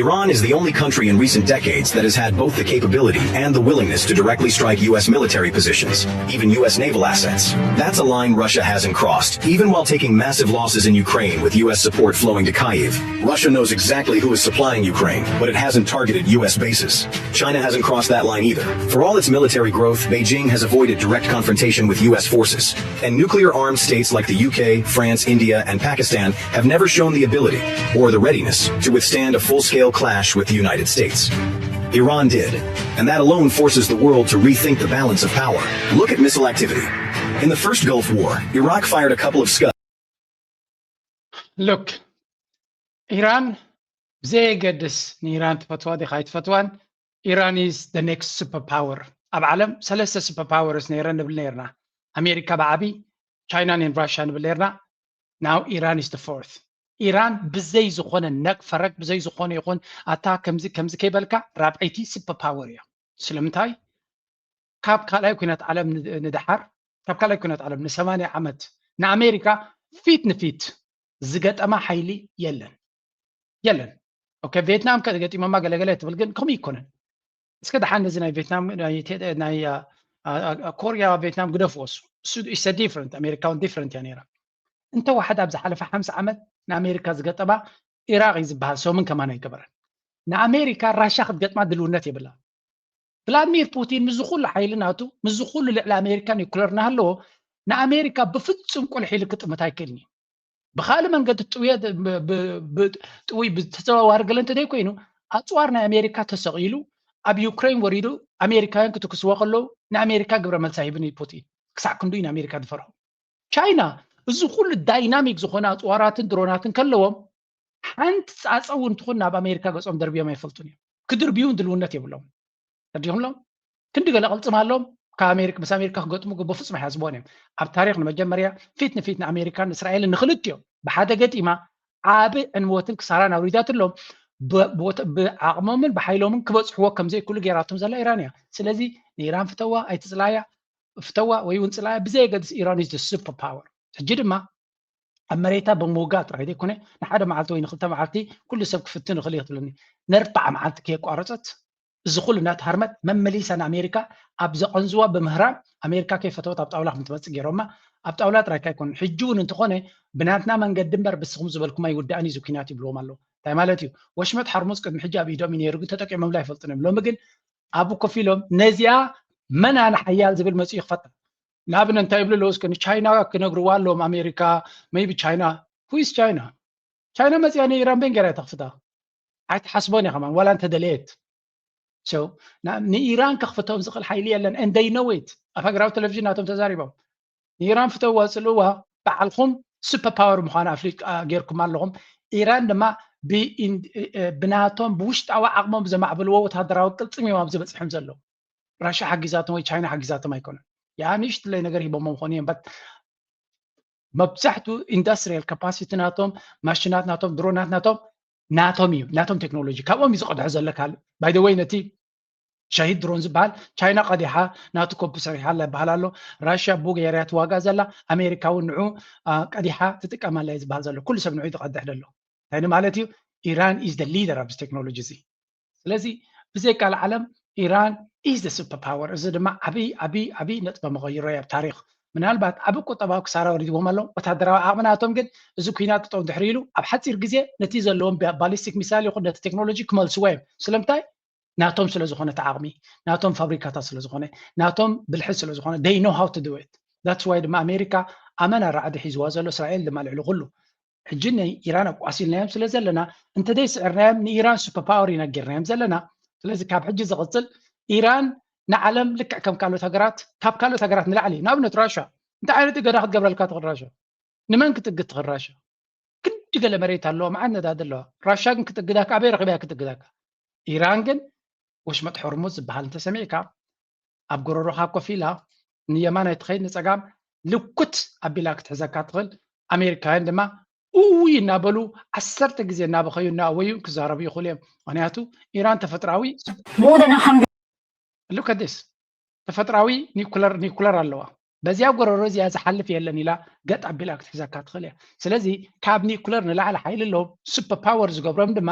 Iran is the only country in recent decades that has had both the capability and the willingness to directly strike U S military positions, even U S naval assets. That's a line Russia hasn't crossed, even while taking massive losses in Ukraine with U S support flowing to Kyiv. Russia knows exactly who is supplying Ukraine, but it hasn't targeted U S bases. China hasn't crossed that line either. For all its military growth, Beijing has avoided direct confrontation with U S forces. And nuclear armed states like the U K, France, India, and Pakistan have never shown the ability or the readiness to withstand a full scale clash with the United States. Iran did, and that alone forces the world to rethink the balance of power. Look at missile activity. In the first Gulf War, Iraq fired a couple of Scud. Look, ኢራን ብዘየገድስ ንኢራን ትፈትዋ ዲኻ ኣይትፈትዋን፣ ኢራን is the next super power። ኣብ ዓለም ሰለስተ super powers ነይረን ንብል ነይርና። ኣሜሪካ ብዓቢ፣ ቻይና ን ራሽያ ንብል ነይርና። Now Iran is the fourth። ኢራን ብዘይ ዝኾነ ነግ ፈረግ፣ ብዘይ ዝኾነ ይኹን ኣታ ከምዚ ከምዚ ከይበልካ ራብዐይቲ super power እያ። ስለምንታይ? ካብ ካልኣይ ኩናት ዓለም ንድሓር፣ ካብ ካልኣይ ኩናት ዓለም ንሰማንያ ዓመት ንኣሜሪካ ፊት ንፊት ዝገጠማ ሓይሊ የለን የለን። ኦኬ፣ ቬትናም ከ ገጢሞማ ገለገለ ትብል፣ ግን ከምኡ ይኮነን። እስከ ደሓን ነዚ ናይ ቬትናም ናይ ኮርያ ቬትናም ግደፍዎ። እሱ is different፣ ኣሜሪካ እውን different እያ ነይራ። እንተዋሕድ ኣብ ዝሓለፈ ሓምሳ ዓመት ንኣሜሪካ ዝገጠማ ኢራቅ እዩ ዝበሃል ሰሙን ከማን ኣይገበረን። ንኣሜሪካ ራሻ ክትገጥማ ድልውነት የብላ። ቭላድሚር ፑቲን ምስዚ ኩሉ ሓይሊ ናቱ፣ ምስዚ ኩሉ ልዕሊ ኣሜሪካ ኒኩለር እናሃለዎ ንኣሜሪካ ብፍጹም ቁልሕ ኢሉ ክጥምት ኣይክእልን እዩ። ብኻልእ መንገዲ ጥውየ ጥውይ ብተዘዋዋሪ ገለ እንተዘይኮይኑ ኣፅዋር ናይ ኣሜሪካ ተሰቒሉ ኣብ ዩክሬን ወሪዱ ኣሜሪካውያን ክትክስዎ ከለዉ ንኣሜሪካ ግብረ መልሲ ኣይህብን እዩ ፑቲን ክሳዕ ክንዱ እዩ ንኣሜሪካ ዝፈርሑ። ቻይና እዚ ኩሉ ዳይናሚክ ዝኾነ ኣፅዋራትን ድሮናትን ከለዎም ሓንቲ ፃፀ እውን ትኹን ናብ ኣሜሪካ ገፆም ደርብዮም ኣይፈልጡን እዮም። ክድርብዩ እውን ድልውነት የብሎም። ተዲኹምሎም ክንዲ ገለ ቅልፅም ኣሎም ካብ ኣሜሪካ ምስ ኣሜሪካ ክገጥሙ በፍፁም ኣይሓስብዎን እዮም። ኣብ ታሪክ ንመጀመርያ ፊት ንፊት ንኣሜሪካን እስራኤልን ንክልቲኦም ብሓደ ገጢማ ዓቢ ዕንወትን ክሳራን ኣውሪዳትሎም ብዓቕሞምን ብሓይሎምን ክበፅሕዎ ከምዘይክእሉ ገይራቶም ዘላ ኢራን እያ። ስለዚ ንኢራን ፍተዋ ኣይትፅላያ፣ ፍተዋ ወይ እውን ፅላያ ብዘየገድስ ኢራን is the super power። ሕጂ ድማ ኣብ መሬታ ብምውጋእ ጥራይ ዘይኮነ ንሓደ መዓልቲ ወይ ንክልተ መዓልቲ ኩሉ ሰብ ክፍትን ይኽእል እዩ ክትብለኒ ነርባዓ መዓልቲ ከየቋረፀት እዚ ኩሉ እናተሃርመት መመሊሳ ንኣሜሪካ ኣብ ዘቐንዝዋ ብምህራም ኣሜሪካ ከይፈተወት ኣብ ጣውላ ከም ትመፅእ ገይሮማ። ኣብ ጣውላ ጥራይ ካይኮን ሕጂ እውን እንተኾነ ብናትና መንገዲ እምበር ብስኹም ዝበልኩም ኣይውዳእን እዩ እዚ ኩናት ይብልዎም ኣለዉ። እንታይ ማለት እዩ? ወሽመጥ ሓርሙዝ ቅድሚ ሕጂ ኣብ ኢዶም እዩ ነይሩ፣ ግን ተጠቂሞምላ ኣይፈልጡን እዮም። ሎሚ ግን ኣብ ኮፍ ኢሎም ነዚኣ መን ኣነ ሓያል ዝብል መፅኡ ይኽፈታ። ንኣብነት እንታይ ይብሉ ኣለዉ? እስከ ንቻይና ክነግርዋ ኣለዎም። ኣሜሪካ maybe ቻይና፣ who is ቻይና? ቻይና መፅያ ንኢራን በን ገይራ ተኽፍታ። ኣይትሓስቦን እያ ከማን ዋላ እንተደለየት። So ንኢራን ከኽፍቶም ዝኽእል ሓይሊ የለን። And they know it። ኣብ ሃገራዊ ቴሌቪዥን ናቶም ተዛሪቦም ንኢራን ፍተዋ ፅልዋ በዓልኹም super power ምዃን ኣፍሊጥ ጌርኩም ኣለኹም። ኢራን ድማ ብናቶም ብውሽጣዊ ዓቕሞም ዘማዕብልዎ ወታደራዊ ቅልፅም እዮም ኣብዚ በፂሖም ዘለዉ። ራሻ ሓጊዛቶም ወይ ቻይና ሓጊዛቶም ኣይኮነን። ያ ንእሽትለይ ነገር ሂቦሞም ኾኑ እዮም። But መብዛሕትኡ industrial capacity ናቶም፣ ማሽናት ናቶም፣ ድሮናት ናቶም ናቶም እዩ፣ ናቶም ቴክኖሎጂ ካብኦም እዩ ዝቐድሖ ዘለካ። By the way ነቲ ሸሂድ ድሮን ዝበሃል ቻይና ቀዲሓ ናቱ ኮፒ ሰሪሓ ኣላ ይበሃል ኣሎ። ራሽያ ብኡ ገይራ እያ ትዋጋ ዘላ፣ ኣሜሪካ እውን ንዑ ቀዲሓ ትጥቀም ኣላ እዩ ዝበሃል ዘሎ። ኩሉ ሰብ ንዑ እዩ ዝቐድሕ ዘሎ። እንታይ ማለት እዩ? ኢራን is the leader ኣብዚ ቴክኖሎጂ እዚ። ስለዚ ብዘይ ካልእ ዓለም ኢራን is the super power። እዚ ድማ ዓብይ ዓብይ ዓብይ ነጥበ መቐይሮ እዩ ኣብ ታሪኽ። ምናልባት ዓብ ቁጠባዊ ክሳራ ወሪድዎም ኣሎ። ወታደራዊ ዓቕሚ ናቶም ግን እዚ ኩናት ጠጠው ድሕሪ ኢሉ ኣብ ሓፂር ግዜ ነቲ ዘለዎም ballistic missile ይኹን ነቲ ቴክኖሎጂ ክመልስዎ እዮም። ስለምንታይ? ናቶም ስለ ዝኾነ እቲ ዓቕሚ፣ ናቶም ፋብሪካታት ስለ ዝኾነ፣ ናቶም ብልሒ ስለ ዝኾነ they know how to do it። That's why ድማ ኣሜሪካ ኣመና ራዕዲ ሒዝዋ ዘሎ፣ እስራኤል ድማ ልዕሊ ኩሉ። ሕጂ ንኢራን ኣቋሲልናዮም ስለ ዘለና እንተደይ ስዕርናዮም ንኢራን super power ኢና ጌርናዮም ዘለና። ስለዚ ካብ ሕጂ ዝቕፅል ኢራን ንዓለም ልክዕ ከም ካልኦት ሃገራት፣ ካብ ካልኦት ሃገራት ንላዕሊ፣ ንኣብነት ራሻ እንታይ ዓይነት እገዳ ክትገብረልካ ትኽእል ራሻ? ንመን ክትእግድ ትኽእል ራሻ? ክንዲ ገለ መሬት ኣለዋ፣ መዓት ነዳዲ ኣለዋ። ራሻ ግን ክትእግዳካ ኣበይ ረኺባ እያ ክትእግዳካ? ኢራን ግን ወሽመጥ ሆርሙዝ ዝበሃል እንተሰሚዕካ ኣብ ጎረሮኻ ኮፍ ኢላ ንየማን ኣይትኸይድ ንፀጋም ልኩት ኣቢላ ክትሕዘካ ትኽእል። ኣሜሪካውያን ድማ እውይ እናበሉ ዓሰርተ ግዜ እናበኸዩ እናእወዩ ክዛረቡ ይኽእሉ እዮም። ምክንያቱ ኢራን ተፈጥራዊ More than a hundred look at this ተፈጥራዊ ኒኩለር ኒኩለር ኣለዋ። በዚያ ጎረሮ እዚኣ ዝሓልፍ የለን ኢላ ገጥ ኣቢላ ክትሕዘካ ትኽእል እያ። ስለዚ ካብ ኒኩለር ንላዕሊ ሓይሊ ኣለዎም። super power ዝገብሮም ድማ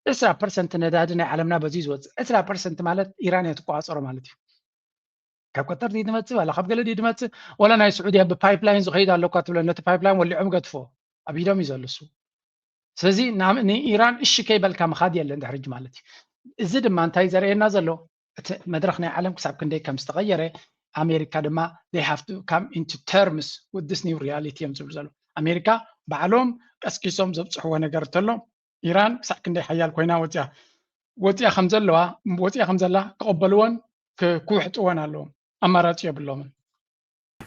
ዕስራ ፐርሰንት ነዳዲ ናይ ዓለምና በዚ ዝወፅእ ዕስራ ፐርሰንት ማለት ኢራን እያ ትቆፃፀሮ ማለት እዩ። ካብ ቀጠር ድዩ ዝመፅእ ዋላ ካብ ገለ ድዩ ዝመፅእ ዋላ ናይ ስዑድያ ብፓይፕላይን ዝኸይድ ኣለኳ ትብለ ነቲ ፓይፕላይን ወሊዖም ገድፎ ኣብ ኢዶም እዩ ዘሎ እሱ። ስለዚ ንኢራን እሺ ከይበልካ ምኻድ የለን ድሕሪ ሕጂ ማለት እዩ። እዚ ድማ እንታይ ዘርእየና ዘሎ እቲ መድረኽ ናይ ዓለም ክሳብ ክንደይ ከም ዝተቐየረ ኣሜሪካ ድማ they have to come into terms with this new reality እዮም ዝብሉ ዘሎ። ኣሜሪካ ባዕሎም ቀስቂሶም ዘብፅሕዎ ነገር እንተሎ ኢራን ክሳብ ክንደይ ሓያል ኮይና ወፅያ ወፅያ ከም ዘለዋ ወፅያ ከም ዘላ ክቐበልዎን ክውሕጥዎን ኣለዎም። ኣማራፂ የብሎምን።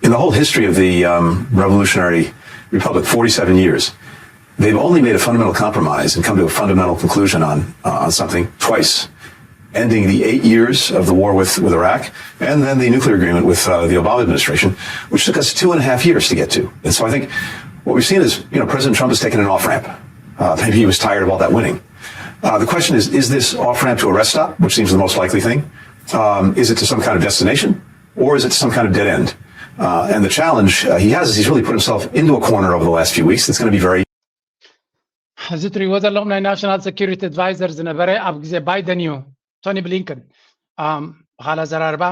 In the whole history of the um, Revolutionary Republic, forty-seven years, they've only made a fundamental compromise and come to a fundamental conclusion on uh, on something twice, ending the eight years of the war with, with Iraq, and then the nuclear agreement with uh, the Obama administration, which took us two and a half years to get to. And so I think what we've seen is, you know, President Trump has taken an off ramp. Uh, maybe he was tired of all that winning. Uh, the question is, is this off ramp to a rest stop, which seems the most likely thing? Um, is it to some kind of destination? Or is it some kind of dead end? Uh, and the challenge uh, he has is he's really put himself into a corner over the last few weeks that's going to be very እዚ ትሪእዎ ዘለኹም ናይ ናሽናል ሴኩሪቲ ኣድቫይዘር ዝነበረ ኣብ ግዜ ባይደን እዩ፣ ቶኒ ብሊንከን። ብኻል ኣዘራርባ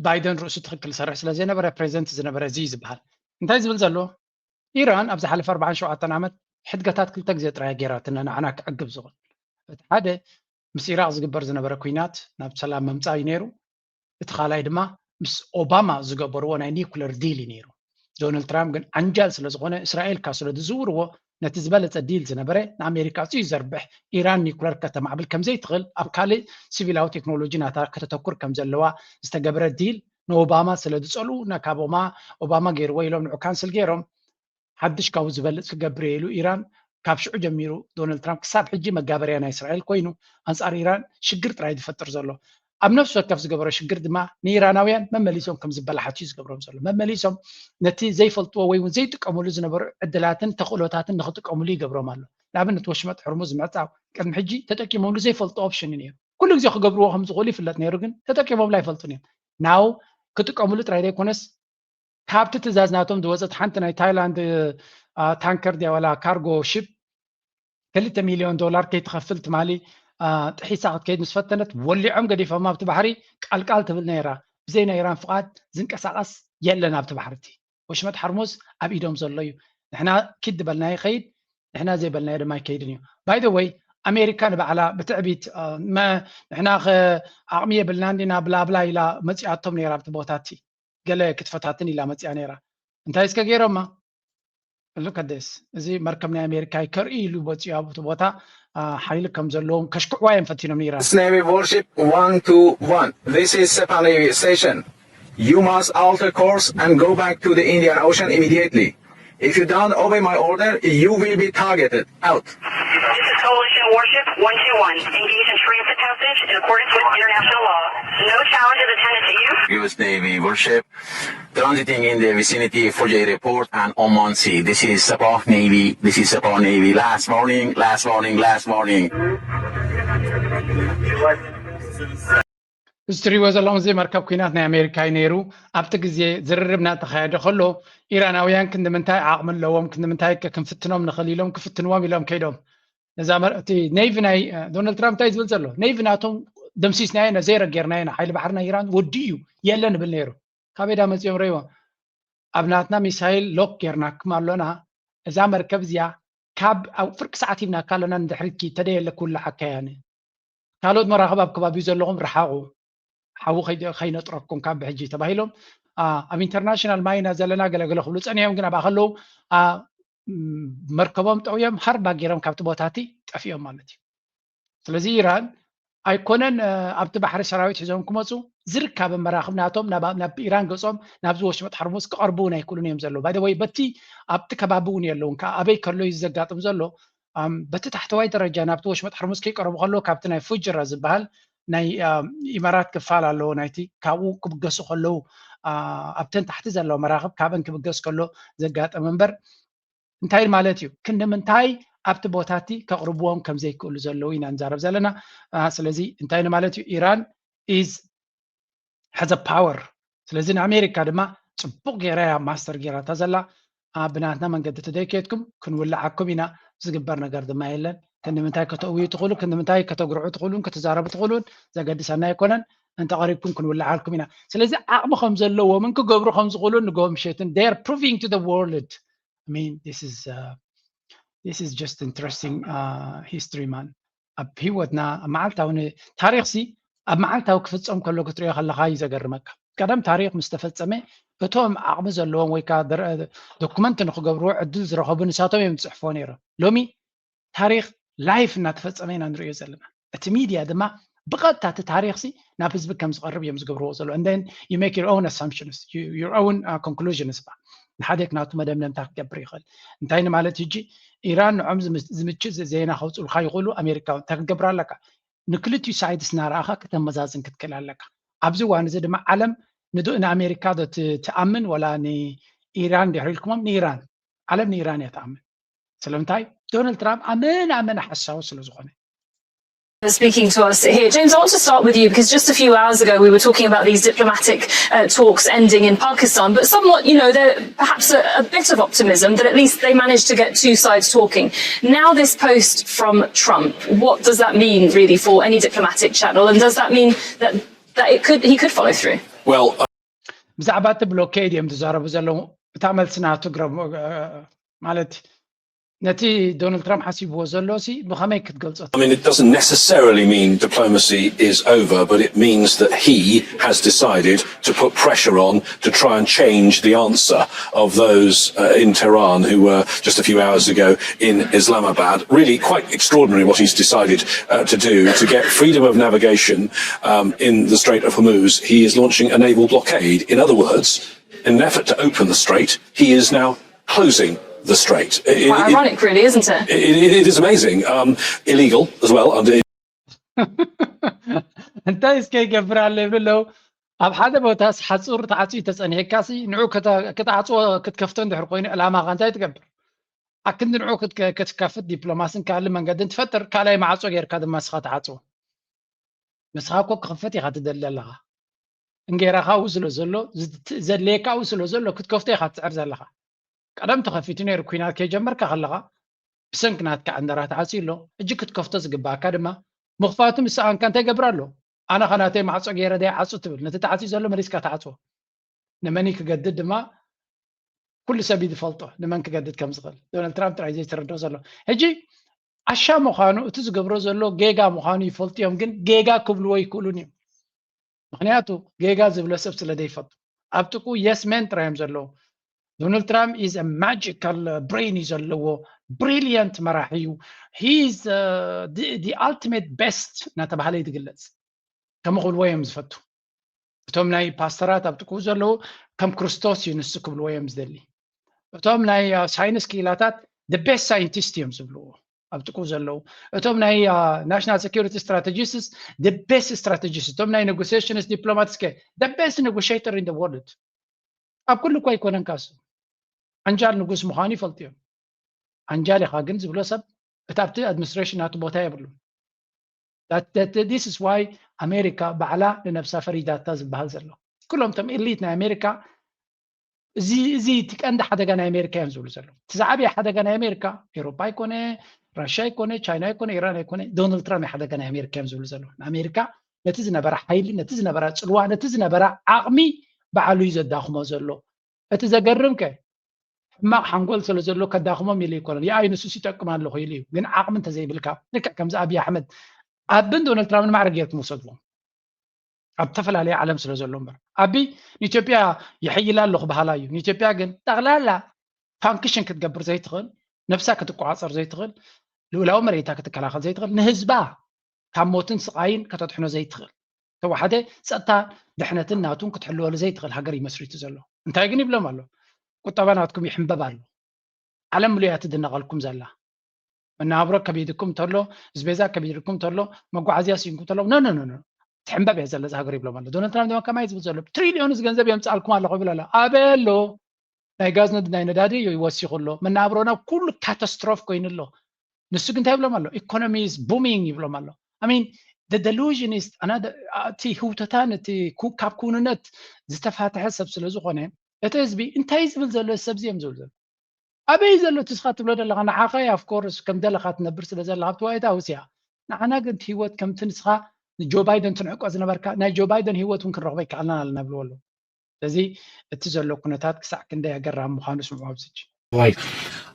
ባይደን ርእሱ ትኽክል ሰርሕ ስለ ዘይነበረ ፕሬዚደንት ዝነበረ እዚ ዝበሃል እንታይ ዝብል ዘሎ ኢራን ኣብ ዝሓለፈ ኣርባዓን ሸውዓተን ዓመት ሕድገታት ክልተ ግዜ ጥራይ ገይራትና ንዓና ክዕግብ ዝኽእል። እቲ ሓደ ምስ ኢራቕ ዝግበር ዝነበረ ኩናት ናብ ሰላም ምምፃእ እዩ ነይሩ። እቲ ካልኣይ ድማ ምስ ኦባማ ዝገበርዎ ናይ ኒኩለር ዲል እዩ ነይሩ። ዶናልድ ትራምፕ ግን ዓንጃል ስለ ዝኾነ እስራኤል ካብ ስለ ዝዝውርዎ ነቲ ዝበለፀ ዲል ዝነበረ ንኣሜሪካ ኣፅዩ ዘርብሕ ኢራን ኒኩለር ከተማዕብል ከምዘይትኽእል ኣብ ካልእ ሲቪላዊ ቴክኖሎጂ ናታ ከተተኩር ከም ዘለዋ ዝተገብረ ዲል ንኦባማ ስለ ዝፀልኡ ካብ ኦባማ ገይርዎ ኢሎም ንዑ ካንስል ገይሮም ሓድሽ ካብኡ ዝበልፅ ክገብር እየ ኢሉ ኢራን ካብ ሽዑ ጀሚሩ ዶናልድ ትራምፕ ክሳብ ሕጂ መጋበርያ ናይ እስራኤል ኮይኑ ኣንፃር ኢራን ሽግር ጥራይ ዝፈጥር ዘሎ። ኣብ ነፍሲ ወከፍ ዝገበሮ ሽግር ድማ ንኢራናውያን መመሊሶም ከም ዝበላሓቱ እዩ ዝገብሮም ዘሎ። መመሊሶም ነቲ ዘይፈልጥዎ ወይ እውን ዘይጥቀምሉ ዝነበሩ ዕድላትን ተኽእሎታትን ንኽጥቀምሉ ይገብሮም ኣሎ። ንኣብነት ወሽመጥ ሕርሙዝ ምዕፃው ቅድሚ ሕጂ ተጠቂሞምሉ ዘይፈልጡ ኦፕሽን እዩ ነይሩ። ኩሉ ግዜ ክገብርዎ ከም ዝኽእሉ ይፍለጥ ነይሩ፣ ግን ተጠቂሞምሉ ኣይፈልጡን እዮም። ናው ክጥቀምሉ ጥራይ ዘይኮነስ ካብቲ ትእዛዝ ናቶም ዝወፀት ሓንቲ ናይ ታይላንድ ታንከር ድያ ዋላ ካርጎ ሽፕ ክልተ ሚልዮን ዶላር ከይትኸፍል ትማሊ ጥሒሳ ክትከይድ ምስ ፈተነት ወሊዖም ገዲፎማ ኣብቲ ባሕሪ። ቃልቃል ትብል ነይራ። ብዘይ ናይ ኢራን ፍቓድ ዝንቀሳቐስ የለን ኣብቲ ባሕርቲ። ወሽመጥ ሓርሙዝ ኣብ ኢዶም ዘሎ እዩ። ንሕና ኪድ ዝበልናዮ ይኸይድ፣ ንሕና ዘይበልናዮ ድማ ኣይከይድን እዩ። By the way፣ ኣሜሪካ ንባዕላ ብትዕቢት ንሕና ዓቕሚ የብልና እንዲና ብላብላ ኢላ መፂኣቶም ነይራ ኣብቲ ቦታ እቲ። ገለ ክትፈታትን ኢላ መፂኣ ነይራ። እንታይ እስከ ገይሮማ? Look at this። እዚ መርከብ ናይ ኣሜሪካ እዩ ከርኢ ኢሉ መፂኡ ኣብቲ ቦታ ሓይሊ ከም ዘለዎም ከሽክዕዋ እዮም ፈቲኖም ነይራ። Navy warship one two one. This is Sepah Navy station. You must alter course and go back to the Indian Ocean immediately. If you don't obey my order, you will be targeted. Out. This is Coalition Warship one two one. Engage in transit passage in accordance with international law. No challenge is intended to you. U S Navy warship transiting in the vicinity of Fujairah Port and Oman Sea. This is Sabah Navy. This is Sabah Navy. Last warning, last warning, last warning. እዚ ትሪእዎ ዘለኹም እዚ መርከብ ኩናት ናይ ኣሜሪካ እዩ ነይሩ። ኣብቲ ግዜ ዝርርብ እናተኻየደ ከሎ ኢራናውያን ክንዲ ምንታይ ዓቕሚ ኣለዎም፣ ክንዲ ምንታይ ከ ክንፍትኖም ንኽእል ኢሎም ክፍትንዎም ኢሎም ከይዶም። ነዛ መር- እቲ ኔቪ ናይ እ፣ ዶናልድ ትራምፕ እንታይ ዝብል ዘሎ? ኔቪ ናቶም ደምሲስናዮ ኢና፣ ዜሮ ጌርናዮ ኢና። ሓይሊ ባሕሪ ናይ ኢራን ወዲ እዩ የለን ይብል ነይሩ። ካበይ ዳ መፂኦም ረይዎ? ኣብ ናትና ሚሳይል ሎክ ጌርናኩም ኣሎና። እዛ መርከብ እዚኣ ካብ ኣብ ፍርቂ ሰዓት ሂብናካ ኣለና፣ ንድሕሪትኪ ተደየለ ክውልዓካ እያ። ካልኦት መራኽብ ኣብ ከባቢኡ ዘለኹም ርሓቑ፣ ሓዊ ከይ- ከይነጥረኩም ካብ ብሕጂ ተባሂሎም። ኣ፣ ኣብ ኢንተርናሽናል ማይ ኢና ዘለና ገለገለ ክብሉ ጸኒሖም፣ ግን ኣብኣ ከለዉ ኣ፣ ም፣ መርከቦም ጠውዮም ሃርባ ገይሮም ካብቲ ቦታ እቲ ጠፊኦም ማለት እዩ። ስለዚ ኢራን ኣይኮነን እ፣ ኣብቲ ባሕሪ ሰራዊት ሒዞም ክመፁ፣ ዝርካበ መራኽብ ናቶም ናብ ናብ ኢራን ገጾም ናብዚ ወሽመጥ ሓርሙዝ ክቐርቡ እውን ኣይክእሉን እዮም ዘለዉ። By the way፣ በቲ ኣብቲ ከባቢ እውን የለውን። ከ ኣበይ ከሎ እዩ ዘጋጥም ዘሎ? ኣም፣ በቲ ታሕተዋይ ደረጃ ናብቲ ወሽመጥ ሕርሙዝ ከይቀረቡ ከለዉ ካብቲ ናይ ፉጅራ ዝበሃል ናይ ኣም፣ ኢማራት ክፋል ኣለዎ ናይቲ ካብኡ ክብገሱ ከለዉ ኣ፣ ኣብተን ታሕቲ ዘለዋ መራኽብ ካብን ክብገስ ከሎ ዘጋጠመ እምበር እንታይ ማለት እዩ? ክንዲ ምንታይ ኣብቲ ቦታ እቲ ከቕርብዎም ከም ዘይክእሉ ዘለዉ ኢና ንዛረብ ዘለና። ኣ፣ ስለዚ እንታይ ማለት እዩ? ኢራን is has a power። ስለዚ ንኣሜሪካ ድማ ፅቡቕ ገይራ እያ ማስተር ገይራታ ዘላ። ኣ፣ ብናትና መንገዲ ተደይከድኩም ክንውልዓኩም ኢና። ዝግበር ነገር ድማ የለን። ክንዲ ምንታይ ከተእውዩ ትኽእሉ፣ ክንዲ ምንታይ ከተጉርዑ ትኽእሉን ክትዛረቡ ትኽእሉን ዘገድሰና ኣይኮነን። እንተቐሪብኩም ክንውልዓልኩም ኢና። ስለዚ ዓቕሚ ከም ዘለዎምን ክገብሩ ከም ዝኽእሉን ንጎምሸትን they are proving to the world. I mean, this is uh, this is just interesting uh, history man. ኣብ ህይወትና ኣብ መዓልታዊ ን- ታሪኽሲ ኣብ መዓልታዊ ክፍፀም ከሎ ክትሪኦ ከለኻ እዩ ዘገርመካ። ቀደም ታሪኽ ምስ ተፈፀመ እቶም ዓቕሚ ዘለዎም ወይ ከዓ ደረ- ዶኩመንት ንክገብርዎ ዕድል ዝረኸቡ ንሳቶም እዮም ዝፅሕፍዎ ነይሮም። ሎሚ ታሪኽ ላይፍ እናተፈፀመ ኢና ንሪኦ ዘለና። እቲ ሚድያ ድማ ብቐጥታ እቲ ታሪኽሲ ናብ ህዝቢ ከም ዝቐርብ እዮም ዝገብርዎ ዘለዉ። And then you make your own assumptions, you- your own uh, conclusions። ባ ንሓደ ናቱ መደምደምታ ክገብር ይኽእል። እንታይ ንማለት ሕጂ ኢራን ንዖም ዝም- ዝምችእ ዜ- ዜና ከውፅኡልካ ይኽእሉ። ኣሜሪካ እውን እንታይ ክትገብር ኣለካ? ንክልቲኡ ሳይድስ እናረኣኻ ከተመዛዝን ክትክእል ኣለካ። ኣብዚ እዋን እዚ ድማ ዓለም ንዶ- ንኣሜሪካ ዶ ት- ትኣምን ወላ ንኢራን ድሕሪ ኢልኩሞም ንኢራን ዓለም ንኢራን እያ ትኣምን። ስለምንታይ? ዶናልድ ትራምፕ ኣመን ኣመን ሓሳዊ ስለ ዝኾነ። Speaking to us here. James, I want to start with you because just a few hours ago we were talking about these diplomatic uh, talks ending in Pakistan, but somewhat, you know, there perhaps a, a bit of optimism that at least they managed to get two sides talking. Now, this post from Trump, what does that mean really for any diplomatic channel? And does that mean that, that it could he could follow through? Well, ብዛዕባ እቲ ብሎኬድ እዮም ዝዛረቡ ዘለዉ። እታ መልሲ ናቱ ግረም ማለት ነቲ ዶናልድ ትራምፕ ሓሲብዎ ዘሎ ሲ ብኸመይ ክትገልጾ? I mean, it doesn't necessarily mean diplomacy is over, but it means that he has decided to put pressure on to try and change the answer of those uh, in Tehran who were just a few hours ago in Islamabad. Really quite extraordinary what he's decided uh, to do to get freedom of navigation um, in the Strait of Hormuz. He is launching a naval blockade. In other words, in an effort to open the strait, he is now closing the strait. It- Quite it- ironic, really, isn't it? it, it, it is amazing. Um, illegal as well under እንታይ እስከ ይገብር ኣሎ ይብሉ ኣለዉ። ኣብ ሓደ ቦታስ ሓፁር ተዓፅዩ ተፀኒሕካሲ ንዑ ክተ- ክትዓፅዎ ክትከፍቶ እንድሕር ኮይኑ ዕላማኻ እንታይ ትገብር? ኣክንዲ ንዑ ክትከ- ክትከፍት ዲፕሎማስን ካልእ መንገድን ትፈጥር፣ ካልኣይ ማዕፆ ጌርካ ድማ ንስኻ ትዓፅዎ። ንስኻ እኮ ክኽፈት ኢኻ ትደሊ ኣለኻ። እንጌራኻ ኣብኡ ስለ ዘሎ፣ ዝት- ዘድልየካ ኣብኡ ስለ ዘሎ ክትከፍቶ ኢኻ ትፅዕር ዘለኻ። ቀደም ተኸፊቱ ነይሩ፣ ኲናት ከይጀመርካ ከለኻ ብሰንኪ ናትካ ዕንደራ ተዓፅዩ ኣሎ። ሕጂ ክትከፍቶ ዝግባኣካ ድማ ምኽፋቱ ምስ ሰኣንካ እንታይ ይገብር ኣሎ? ኣነ ኸ ናተይ ማዕጾ ገይረ ደይ ዓጹ ትብል። ነቲ ተዓጽዩ ዘሎ መሊስካ ተዓጽዎ። ንመን ክገድድ ድማ ኩሉ ሰብ እዩ ዝፈልጦ፣ ንመን ክገድድ ከም ዝኽእል። ዶናልድ ትራምፕ ጥራይ ዘይተረድኦ ዘሎ። ሕጂ ዓሻ ምዃኑ፣ እቲ ዝገብሮ ዘሎ ጌጋ ምዃኑ ይፈልጡ እዮም፣ ግን ጌጋ ክብልዎ ይክእሉን እዮም። ምኽንያቱ ጌጋ ዝብሎ ሰብ ስለ ዘይፈቱ። ኣብ ጥቁ የስ መን ጥራይ እዮም ዘለዉ። ዶናልድ ትራምፕ is a magical brain እዩ ዘለዎ፣ ብሪሊየንት መራሒ እዩ። He is the ultimate best እናተባህለ እዩ ዝግለጽ። ከምኡ ክብልዎ እዮም ዝፈቱ። እቶም ናይ ፓስተራት ኣብ ጥቅኡ ዘለዉ ከም ክርስቶስ እዩ ንሱ ክብልዎ እዮም ዝደሊ። እቶም ናይ ሳይንስ ክኢላታት the best scientist እዮም ዝብልዎ ኣብ ጥቅኡ ዘለዉ። እቶም ናይ ናሽናል ሴኪሪቲ ስትራቴጂስትስ the best strategist፣ እቶም ናይ ኔጎሲሽንስ ዲፕሎማትስ ከ the best negotiator in the world። ኣብ ኩሉ እኮ ኣይኮነን ካሱ። ዓንጃል ንጉስ ምዃኑ ይፈልጡ እዮም። ዓንጃል ኢኻ ግን ዝብሎ ሰብ እቲ ኣብቲ ኣድሚኒስትሬሽን ናቱ ቦታ የብሉን። This is why ኣሜሪካ ባዕላ ንነብሳ ፈሪዳታ ዝበሃል ዘሎ። ኩሎም እቶም ኤሊት ናይ ኣሜሪካ እዚ እዚ እቲ ቀንዲ ሓደጋ ናይ ኣሜሪካ እዮም ዝብሉ ዘለዉ። እቲ ዝዓበየ ሓደጋ ናይ ኣሜሪካ ኤውሮፓ ኣይኮነ፣ ራሽያ ኣይኮነ፣ ቻይና ኣይኮነ፣ ኢራን ኣይኮነ፣ ዶናልድ ትራምፕ ሓደጋ ናይ ኣሜሪካ እዮም ዝብሉ ዘለዉ። ንኣሜሪካ ነቲ ዝነበራ ሓይሊ፣ ነቲ ዝነበራ ፅልዋ፣ ነቲ ዝነበራ ዓቕሚ ባዕሉ እዩ ዘዳኽሞ ዘሎ። እቲ ዘገርም ከ ሕማቕ ሓንጎል ስለ ዘሎ ከዳኽሞም ኢሉ ኣይኮነን። የኣይ ንሱስ ይጠቅም ኣለኹ ኢሉ እዩ። ግን ዓቕሚ እንተዘይብልካ ልክዕ ከምዚ ኣብይ ኣሕመድ ኣብን ዶናልድ ትራምፕን ማዕረ ጌርኩም ውሰድዎም። ኣብ ዝተፈላለየ ዓለም ስለ ዘሎ እምበር ኣቢ ንኢትዮጵያ ይሕይላ ኣለኹ በሃላ እዩ። ንኢትዮጵያ ግን ጠቕላላ ፋንክሽን ክትገብር ዘይትኽእል፣ ነብሳ ክትቆፃፀር ዘይትኽእል፣ ልኡላዊ መሬታ ክትከላኸል ዘይትኽእል፣ ንህዝባ ካብ ሞትን ስቓይን ከተድሕኖ ዘይትኽእል፣ ተዋሓደ ፀጥታ ድሕነትን ናቱን ክትሕልወሉ ዘይትኽእል ሃገር እዩ መስሪቱ ዘሎ። እንታይ ግን ይብሎም ኣሎ? ቁጠባ ናትኩም ይሕንበብ ኣሎ። ዓለም ምሉእ እያ ትድነቐልኩም ዘላ። መነባብሮ ከቢድኩም እንተሎ፣ ዝቤዛ ከቢድኩም እንተሎ፣ መጓዓዝያ ስኢንኩም እንተሎ፣ ኖ ኖ ኖ ኖ፣ ትሕንበብ እያ ዘላ እዛ ሃገር ይብሎም ኣሎ። ዶናልድ ትራምፕ ድማ ከማይ ዝብል ዘሎ ትሪልዮንስ ገንዘብ የምፅኣልኩም ኣለኹ ይብል ኣሎ። ኣበሎ ናይ ጋዝ ነድ ናይ ነዳዲ እዩ ይወሲኹ ኣሎ። መነባብሮና ኩሉ ካታስትሮፍ ኮይኑ ኣሎ። ንሱ ግን እንታይ ይብሎም ኣሎ? Economy is booming ይብሎም ኣሎ። I mean the delusion is እቲ ህውተታን እቲ ካብ ክውንነት ዝተፋትሐ ሰብ ስለ ዝኾነ እቲ ህዝቢ እንታይ ዝብል ዘሎ ሰብዚ እዮም ዝብል ዘሎ ኣበይ ዘሎ እቲ ስኻ ትብሎ ዘለኻ ንዓኻ of course ከም ደለኻ ትነብር ስለ ዘለኻ ኣብቲ ዋይት ሃውስ እያ። ንዓና ግን እቲ ህይወት ከምቲ ንስኻ ንጆ ባይደን ትንዕቆ ዝነበርካ ናይ ጆ ባይደን ህይወት እውን ክንረኽቦ ይከኣልናን ኣለና ብልዎ ኣለዉ። ስለዚ እቲ ዘሎ ኩነታት ክሳዕ ክንደይ ኣገራሚ ምዃኑ ስምዑ ኣብዚ ሕጂ። Boy,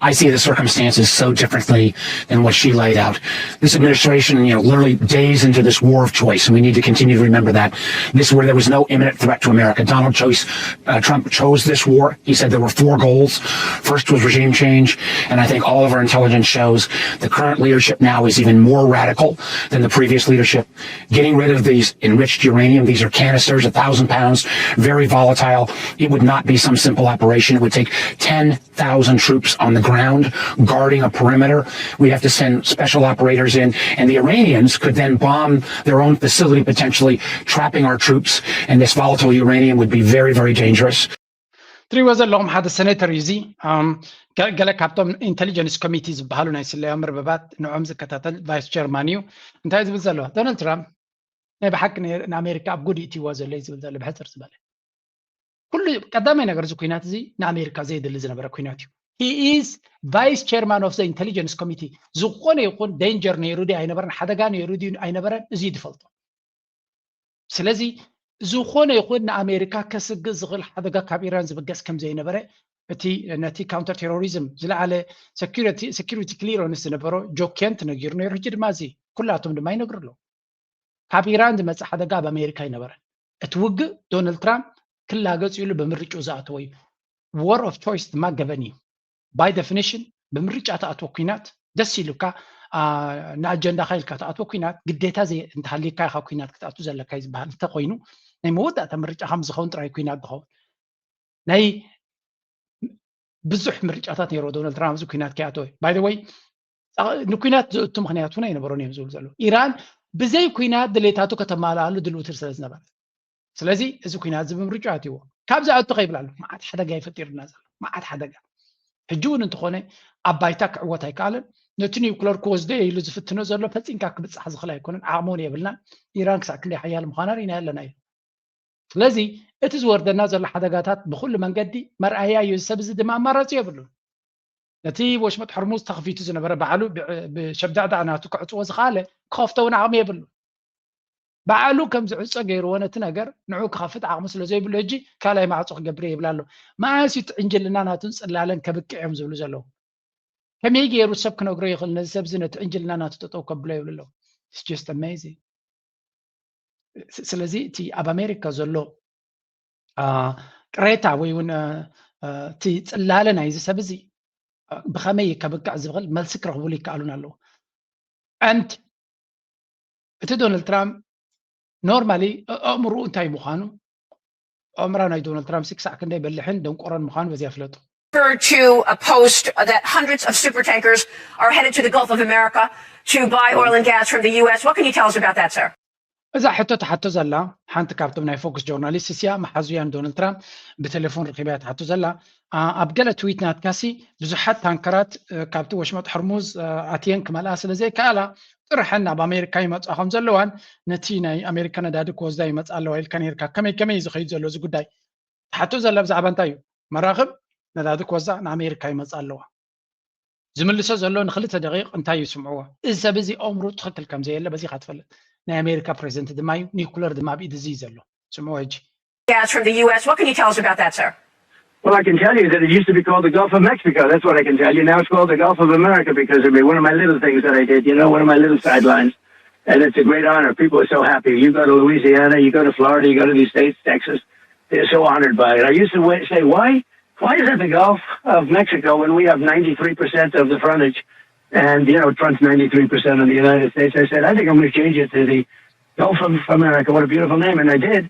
I see the circumstances so differently than what she laid out. This administration, you know, literally days into this war of choice, and we need to continue to remember that. This is where there was no imminent threat to America. Donald chose, uh, Trump chose this war. He said there were four goals. First was regime change, and I think all of our intelligence shows the current leadership now is even more radical than the previous leadership. Getting rid of these enriched uranium, these are canisters, a thousand pounds, very volatile. It would not be some simple operation. It would take ten thousand troops on the ground guarding a perimeter. We'd have to send special operators in, and the Iranians could then bomb their own facility, potentially trapping our troops. And this volatile uranium would be very, very dangerous. ትሪእዎ ዘለኹም ሓደ ሴኔተር እዩ እዚ። ገለ ካብቶም ኢንቴሊጀንስ ኮሚቲ ዝበሃሉ ናይ ስለያ መርበባት ንዖም ዝከታተል ቫይስ ቸርማን እዩ። እንታይ ዝብል ዘሎ? ዶናልድ ትራምፕ ናይ ብሓቂ ንኣሜሪካ ኣብ ጉድ እትይዎ ዘሎ እዩ ዝብል ዘሎ ብሕፅር ዝበለ ኩሉ ቀዳማይ ነገር እዚ ኩናት እዚ ንኣሜሪካ ዘየድሊ ዝነበረ ኩናት እዩ። He is vice chairman of the intelligence committee። ዝኾነ ይኹን ዴንጀር ነይሩ ድዩ ኣይነበረን፣ ሓደጋ ነይሩ ድዩ ኣይነበረን፣ እዚ እዩ ዝፈልጦ። ስለዚ ዝኾነ ይኹን ንኣሜሪካ ከስግእ ዝኽእል ሓደጋ ካብ ኢራን ዝብገስ ከም ዘይነበረ እቲ ነቲ ካውንተር ቴሮሪዝም ዝለዓለ ሴኩሪቲ ክሊረንስ ዝነበሮ ጆ ኬንት ነጊሩ ነይሩ። ሕጂ ድማ እዚ ኩላቶም ድማ ይነግሩ ኣለዉ። ካብ ኢራን ዝመፅእ ሓደጋ ኣብ ኣሜሪካ ኣይነበረን። እቲ ውግእ ዶናልድ ትራምፕ ክላገፅ ኢሉ ብምርጭኡ ዝኣተወ እዩ። War of choice ድማ ገበን እዩ። By definition ብምርጫ ትኣትዎ ኩናት ደስ ኢሉካ ንኣጀንዳካ ኢልካ ትኣትዎ ኩናት ግዴታ እንተሃልዩካ ኢካ ኩናት ክትኣቱ ዘለካ እዩ ዝበሃል እንተኮይኑ ናይ መወዳእታ ምርጫ ከም ዝኸውን ጥራይ ኩናት ዝኸውን ናይ ብዙሕ ምርጫታት ነይሮ ዶናልድ ትራምፕ እዚ ኩናት ከይኣተወ ባይ ወይ ንኩናት ዘእቱ ምክንያት እውን ኣይነበሮን እዮም ዝብሉ ዘለዉ ኢራን ብዘይ ኩናት ድሌታቱ ከተማልኣሉ ድልውቲ ስለ ዝነበረ ስለዚ እዚ ኩናት እዚ ብምርጫ ኣትዎ ካብ ዝኣቱ ከይብል ኣሎ መዓት ሓደጋ ይፈጢሩና ዘሎ መዓት ሓደጋ ሕጂ እውን እንተኾነ ኣብ ባይታ ክዕወት ኣይከኣለን ነቲ ኒውክለር ክወስዶ ኢሉ ዝፍትኖ ዘሎ ፈፂምካ ክብፃሕ ዝኽእል ኣይኮነን ዓቕሚ እውን የብልናን ኢራን ክሳዕ ክንደይ ሓያል ምዃና ርኢና ኣለና እዩ ስለዚ እቲ ዝወርደና ዘሎ ሓደጋታት ብኩሉ መንገዲ መርኣያ እዩ ሰብ እዚ ድማ ኣማራፂ የብሉን ነቲ ወሽመጥ ሕርሙዝ ተኸፊቱ ዝነበረ ባዕሉ ብሸብዳዕዳዕ ናቱ ክዕፅዎ ዝኸኣለ ክኸፍቶ እውን ዓቕሚ የብሉ። ባዕሉ ከም ዝዕፆ ገይርዎ ነቲ ነገር ንዑ ክኸፍት ዓቕሚ ስለ ዘይብሉ ሕጂ ካልኣይ ማዕፆ ክገብር ይብል ኣሎ። መዓስ እዩ እቲ ዕንጅልና ናቱን ፅላለን ከብቅዕ እዮም ዝብሉ ዘለዉ? ከመይ ገይሩ ሰብ ክነግሮ ይኽእል? ነዚ ሰብ እዚ ነቲ ዕንጅልና ናቱ ጠጠው ከብሎ ይብሉ ኣለዉ። It's just amazing። ስለዚ እቲ ኣብ ኣሜሪካ ዘሎ ቅሬታ ወይ እውን እቲ ፅላለ ናይዚ ሰብ እዚ ብኸመይ ከብቅዕ ዝብል መልሲ ክረኽብሉ ይከኣሉን ኣለዉ። And እቲ ዶናልድ ትራምፕ ኖርማሊ ኣእምርኡ እንታይ ምዃኑ፣ ኣእምራ ናይ ዶናልድ ትራምፕ ክሳዕ ክንደይ በሊሕን ደንቆሮን ምዃኑ በዚኣ ፍለጡ። To a post that hundreds of super tankers are headed to the Gulf of America to buy oil and gas from the U S. What can you tell us about that, sir? እዛ ሕቶ ትሓቶ ዘላ ሓንቲ ካብቶም ናይ ፎክስ ጆርናሊስት እስያ መሓዙያ ንዶናልድ ትራምፕ ብቴሌፎን ረኺባ እያ ትሓቶ ዘላ። ኣብ ገለ ትዊት ናትካሲ ብዙሓት ታንከራት ካብቲ ወሽመጥ ሕርሙዝ ኣትየን ክመልኣ ስለ ዘይከኣላ ጥርሐን ናብ ኣሜሪካ ይመፅኣ ከም ዘለዋን ነቲ ናይ ኣሜሪካ ነዳዲ ክወስዳ ይመፅኣ ኣለዋ ኢልካ ነርካ። ከመይ ከመይ እዩ ዝኸይድ ዘሎ እዚ ጉዳይ? ትሓቶ ዘላ ብዛዕባ እንታይ እዩ? መራኽብ ነዳዲ ክወስዳ ንኣሜሪካ ይመፅኣ ኣለዋ። ዝምልሶ ዘሎ ንክልተ ደቂቕ እንታይ እዩ ስምዕዎ። እዚ ሰብ እዚ ኣእምሩ ትኽክል ከም ዘየለ በዚኻ ትፈልጥ። ናይ ኣሜሪካ ፕሬዚደንት ድማ እዩ፣ ኒኩለር ድማ ኣብ ኢድ እዚ እዩ ዘሎ። ስምዕዎ ሕጂ። Gas from the U S. What can you tell us about that, sir? Well, I can tell you that it used to be called the Gulf of Mexico. That's what I can tell you. Now it's called the Gulf of America because of me. One of my little things that I did, you know, one of my little sidelines. And it's a great honor. People are so happy. You go to Louisiana, you go to Florida, you go to these states, Texas. They're so honored by it. I used to wa- say, why, why is it the Gulf of Mexico when we have ninety-three percent of the frontage and, you know, it fronts ninety-three percent of the United States? I said, I think I'm going to change it to the Gulf of America. What a beautiful name. And I did.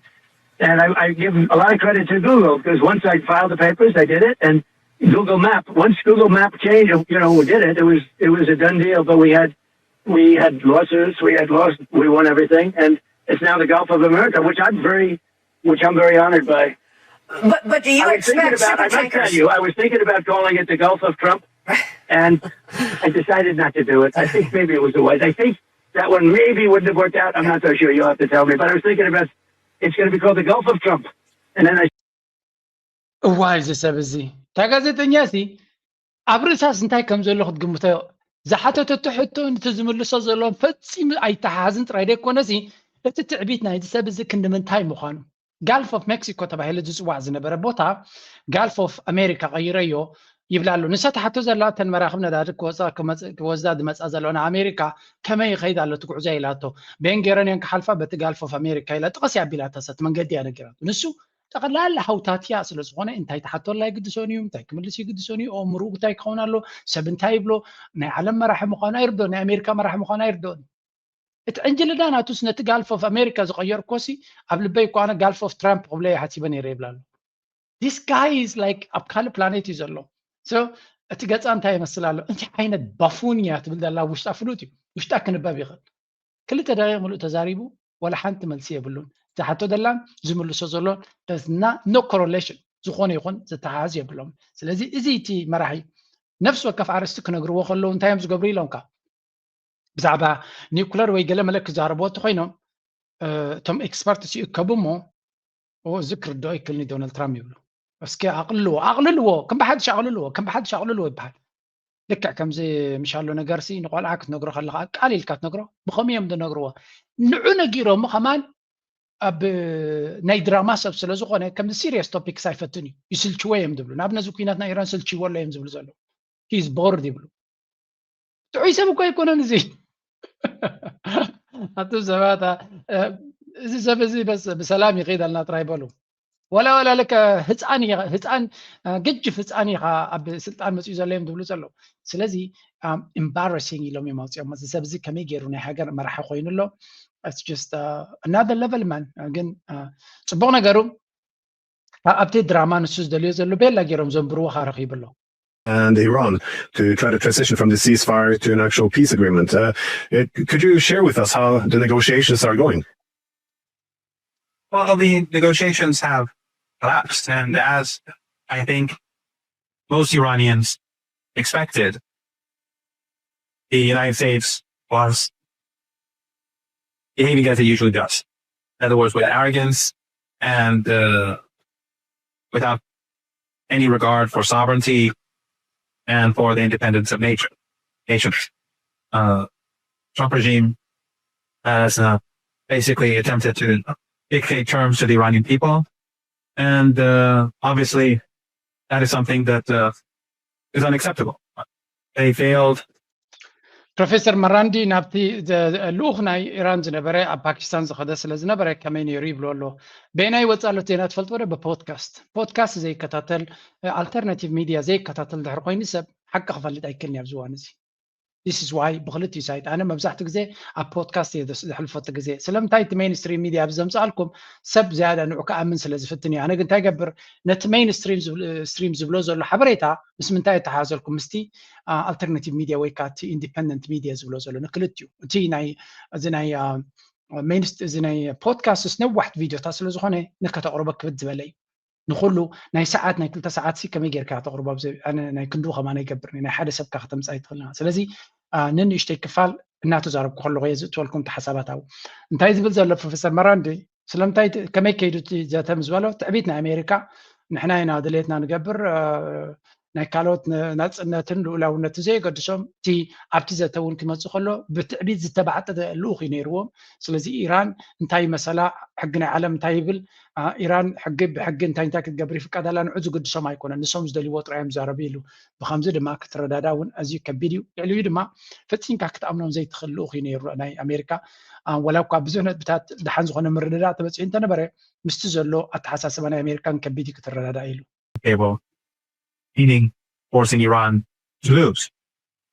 And I, I give a lot of credit to Google because once I filed the papers, I did it. And Google Map, once Google Map changed, you know, did it, it was it was a done deal. But we had we had lawsuits, we had lost, we won everything, and it's now the Gulf of America, which I'm very, which I'm very honored by. But but do you I was thinking expect about, I super must tell tankers? you, I was thinking about calling it the Gulf of Trump, and I decided not to do it. I think maybe it was a wise. I think that one maybe wouldn't have worked out. I'm not so sure. You'll have to tell me. But I was thinking about it's going to be called the Gulf of Trump, and then I እዋይ እዚ ሰብ እዚ እታ ጋዜጠኛ ሲ ኣብ ርእሳስ እንታይ ከም ዘሎ ክትግምቶ ዝሓተተቶ ሕቶ ነቲ ዝምልሶ ዘለዎም ፈጺሙ ኣይተሓሓዝን ጥራይ ዘይኮነሲ እቲ ትዕቢት ናይዚ ሰብ እዚ ክንዲ ምንታይ ምዃኑ ጋልፍ ኦፍ ሜክሲኮ ተባሂሉ ዝፅዋዕ ዝነበረ ቦታ ጋልፍ ኦፍ ኣሜሪካ ቀይረዮ ይብላ ኣሎ። ንሳ ትሓቶ ዘላ እተን መራኽብ ነዳዲ ክወፃ ክመፅ- ክወስዳ ዝመፃ ዘለዋ ንኣሜሪካ ከመይ ይኸይድ ኣሎ እቲ ጉዕዞ ኢላቶ። በየን ገይረን እየን ክሓልፋ በቲ ጋልፍ ኦፍ ኣሜሪካ ኢላ ጥቐስ እያ ኣቢላታ እሳ እቲ መንገዲ እያ ነጊራቶ። ንሱ ጠቕላላ ሃውታትያ ስለ ዝኾነ እንታይ ትሓተላ ይግድሶን እዩ እንታይ ክምልስ ይግድሶን እዩ። ኣእምርኡ እንታይ ክኸውን ኣሎ ሰብ እንታይ ይብሎ ናይ ዓለም መራሒ ምዃኑ ኣይርድኦን ናይ ኣሜሪካ መራሒ ምዃኑ ኣይርድኦን። እቲ ዕንጅልና ናቱስ ነቲ ጋልፍ ኦፍ ኣሜሪካ ዝቐየርኮሲ ኣብ ልበይ እኮ ኣነ ጋልፍ ኦፍ ትራምፕ ክብሎ እየ ሓሲበ ነይረ ይብላ ኣሎ። This guy is like ኣብ ካልእ ፕላኔት እዩ ዘሎ። So እቲ ገፃ እንታይ ይመስል ኣሎ? እንታይ ዓይነት ባፉን እያ ትብል ዘላ ውሽጣ ፍሉጥ እዩ። ውሽጣ ክንበብ ይኽእል። ክልተ ደቂቕ ምሉእ ተዛሪቡ ዋላ ሓንቲ መልሲ የብሉን። ዝሓቶ ዘላን ዝምልሶ ዘሎን there's no correlation ዝኾነ ይኹን ዝተሓሓዝ የብሎም። ስለዚ እዚ እቲ መራሒ ነፍሲ ወከፍ ኣርእስቲ ክነግርዎ ከለዉ እንታይ እዮም ዝገብሩ ኢሎምካ ብዛዕባ ኒኩለር ወይ ገለ መለ ክዛረብዎ እንተኮይኖም እቶም ኤክስፐርትስ ይእከቡ እሞ እዚ ክርድኦ ይክልኒ ዶናልድ ትራምፕ ይብሉ። እስኪ ኣቅልልዎ ኣቅልልዎ ከም ብሓድሽ ኣቅልልዎ ከም ብሓድሽ ኣቅልልዎ ይበሃል። ልክዕ ከምዚ ምሻሎ ነገር ሲ ንቆልዓ ክትነግሮ ከለካ ቃል ኢልካ ትነግሮ ብከምኡ እዮም ዝነግርዎ። ንዑ ነጊሮሞ ከማን ኣብ ናይ ድራማ ሰብ ስለ ዝኾነ ከምዚ serious topics ኣይፈትን እዩ ይስልችዎ እዮም ዝብሉ። ንኣብነት እዚ ኩናት ናይ ኢራን ስልችዎ ኣሎ እዮም ዝብሉ ዘለዉ። He's bored ይብሉ። ጥዑይ ሰብ እኮ ኣይኮነን እዚ። ኣቱም ሰባት እዚ ሰብ እዚ በስ ብሰላም ይኸይዳልና ጥራይ በሉ። ወላ ወላ ልከ ህፃን ኢኻ ህፃን ገጅፍ ህፃን ኢኻ ኣብ ስልጣን መፅኡ ዘሎ እዮም ዝብሉ ዘለዉ። ስለዚ embarrassing ኢሎም እዮም ኣውፅኦም። እዚ ሰብ እዚ ከመይ ገይሩ ናይ ሃገር መራሒ ኮይኑ ኣሎ። It's just another level man። ግን ፅቡቕ ነገሩ ኣብቲ ድራማ ንሱ ዝደልዮ ዘሎ ቤላ ገይሮም ዘንብርዎ ከኣ ረኺቡ ኣሎ። and Iran to try to transition from the ceasefire to an actual peace agreement. Uh, it, could you share with us how the negotiations are going? Well, the negotiations have collapsed, and as I think most Iranians expected, the United States was behaving as it usually does. In other words, with arrogance and uh, without any regard for sovereignty and for the independence of nature, nations. Uh, Trump regime has uh, basically attempted to dictate terms to the Iranian people, and uh, obviously that is something that uh, is unacceptable. They failed ፕሮፌሰር መራንዲ፣ ናብቲ ልኡኽ ናይ ኢራን ዝነበረ ኣብ ፓኪስታን ዝኸደ ስለ ዝነበረ ከመይ ነይሩ ይብሎ ኣሎ። በየናይ ወፃ ኣሎ ዜና ትፈልጥዎ ዶ? ብፖድካስት። ፖድካስት ዘይከታተል፣ ኣልተርናቲቭ ሚድያ ዘይከታተል ድሕር ኮይኑ ሰብ ሓቂ ክፈልጥ ኣይክእልን እዩ ኣብዚ እዋን እዚ። This is why ብክልቲኡ ሳይት ኣነ መብዛሕትኡ ግዜ ኣብ ፖድካስት እየ ዘሕልፎ እቲ ግዜ። ስለምንታይ? እቲ ሜይንስትሪም ሚድያ ኣብ ዘምፅኣልኩም ሰብ ዝያዳ ንዑ ክኣምን ስለ ዝፍትን እዩ። ኣነ ግን እንታይ ገብር? ነቲ ሜይንስትሪም ስትሪም ዝብሎ ዘሎ ሓበሬታ ምስ ምንታይ የተሓዘልኩም? ምስቲ ኣልተርናቲቭ ሚድያ ወይ ከዓ እቲ ኢንዲፐንደንት ሚድያ ዝብሎ ዘሎ ንክልቲኡ። እቲ ናይ እዚ ናይ ሜይንስት እዚ ናይ ፖድካስት ነዋሕቲ ቪድዮታት ስለ ዝኾነ ንከተቕርቦ ክብድ ዝበለ እዩ። ንኩሉ ናይ ሰዓት ናይ ክልተ ሰዓት ሲ ከመይ ጌርካ ተቕርቦ? ኣብዚ ኣነ ናይ ክንድኡ ከማን ኣይገብርን ናይ ሓደ ሰብካ ከተምፃ ይትኽልና። ስለዚ ንንእሽተይ ክፋል እናተዛረብኩ ከለኹ እየ ዝእትወልኩም እቲ ሓሳባት ኣብኡ። እንታይ ዝብል ዘሎ ፕሮፌሰር መራንዲ? ስለምንታይ ከመይ ከይዱ እቲ ዘተ ምስ በሎ ትዕቢት ናይ ኣሜሪካ ንሕና ኢና ድሌትና ንገብር ናይ ካልኦት ናፅነትን ልኡላውነትን ዘየገድሶም እቲ ኣብቲ ዘተ እውን ክመፅእ ከሎ ብትዕቢት ዝተባዕጠ ልኡኽ እዩ ነይርዎም። ስለዚ ኢራን እንታይ መሰላ፣ ሕጊ ናይ ዓለም እንታይ ይብል፣ ኢራን ሕጊ ብሕጊ እንታይ እንታይ ክትገብር ይፍቀደላ ንዑ ዝግድሶም ኣይኮነን፣ ንሶም ዝደልይዎ ጥራይ እዮም ዝዛረቡ ኢሉ። ብከምዚ ድማ ክትረዳዳ እውን ኣዝዩ ከቢድ እዩ። ልዕሊኡ ድማ ፈፂምካ ክትኣምኖም ዘይትኽእል ልኡኽ እዩ ነይሩ ናይ ኣሜሪካ። ወላ እኳ ብዙሕ ነጥብታት ደሓን ዝኾነ ምርድዳእ ተበፂሑ እንተነበረ ምስቲ ዘሎ ኣተሓሳስባ ናይ ኣሜሪካን ከቢድ እዩ ክትረዳዳ ኢሉ። table, meaning forcing Iran to lose.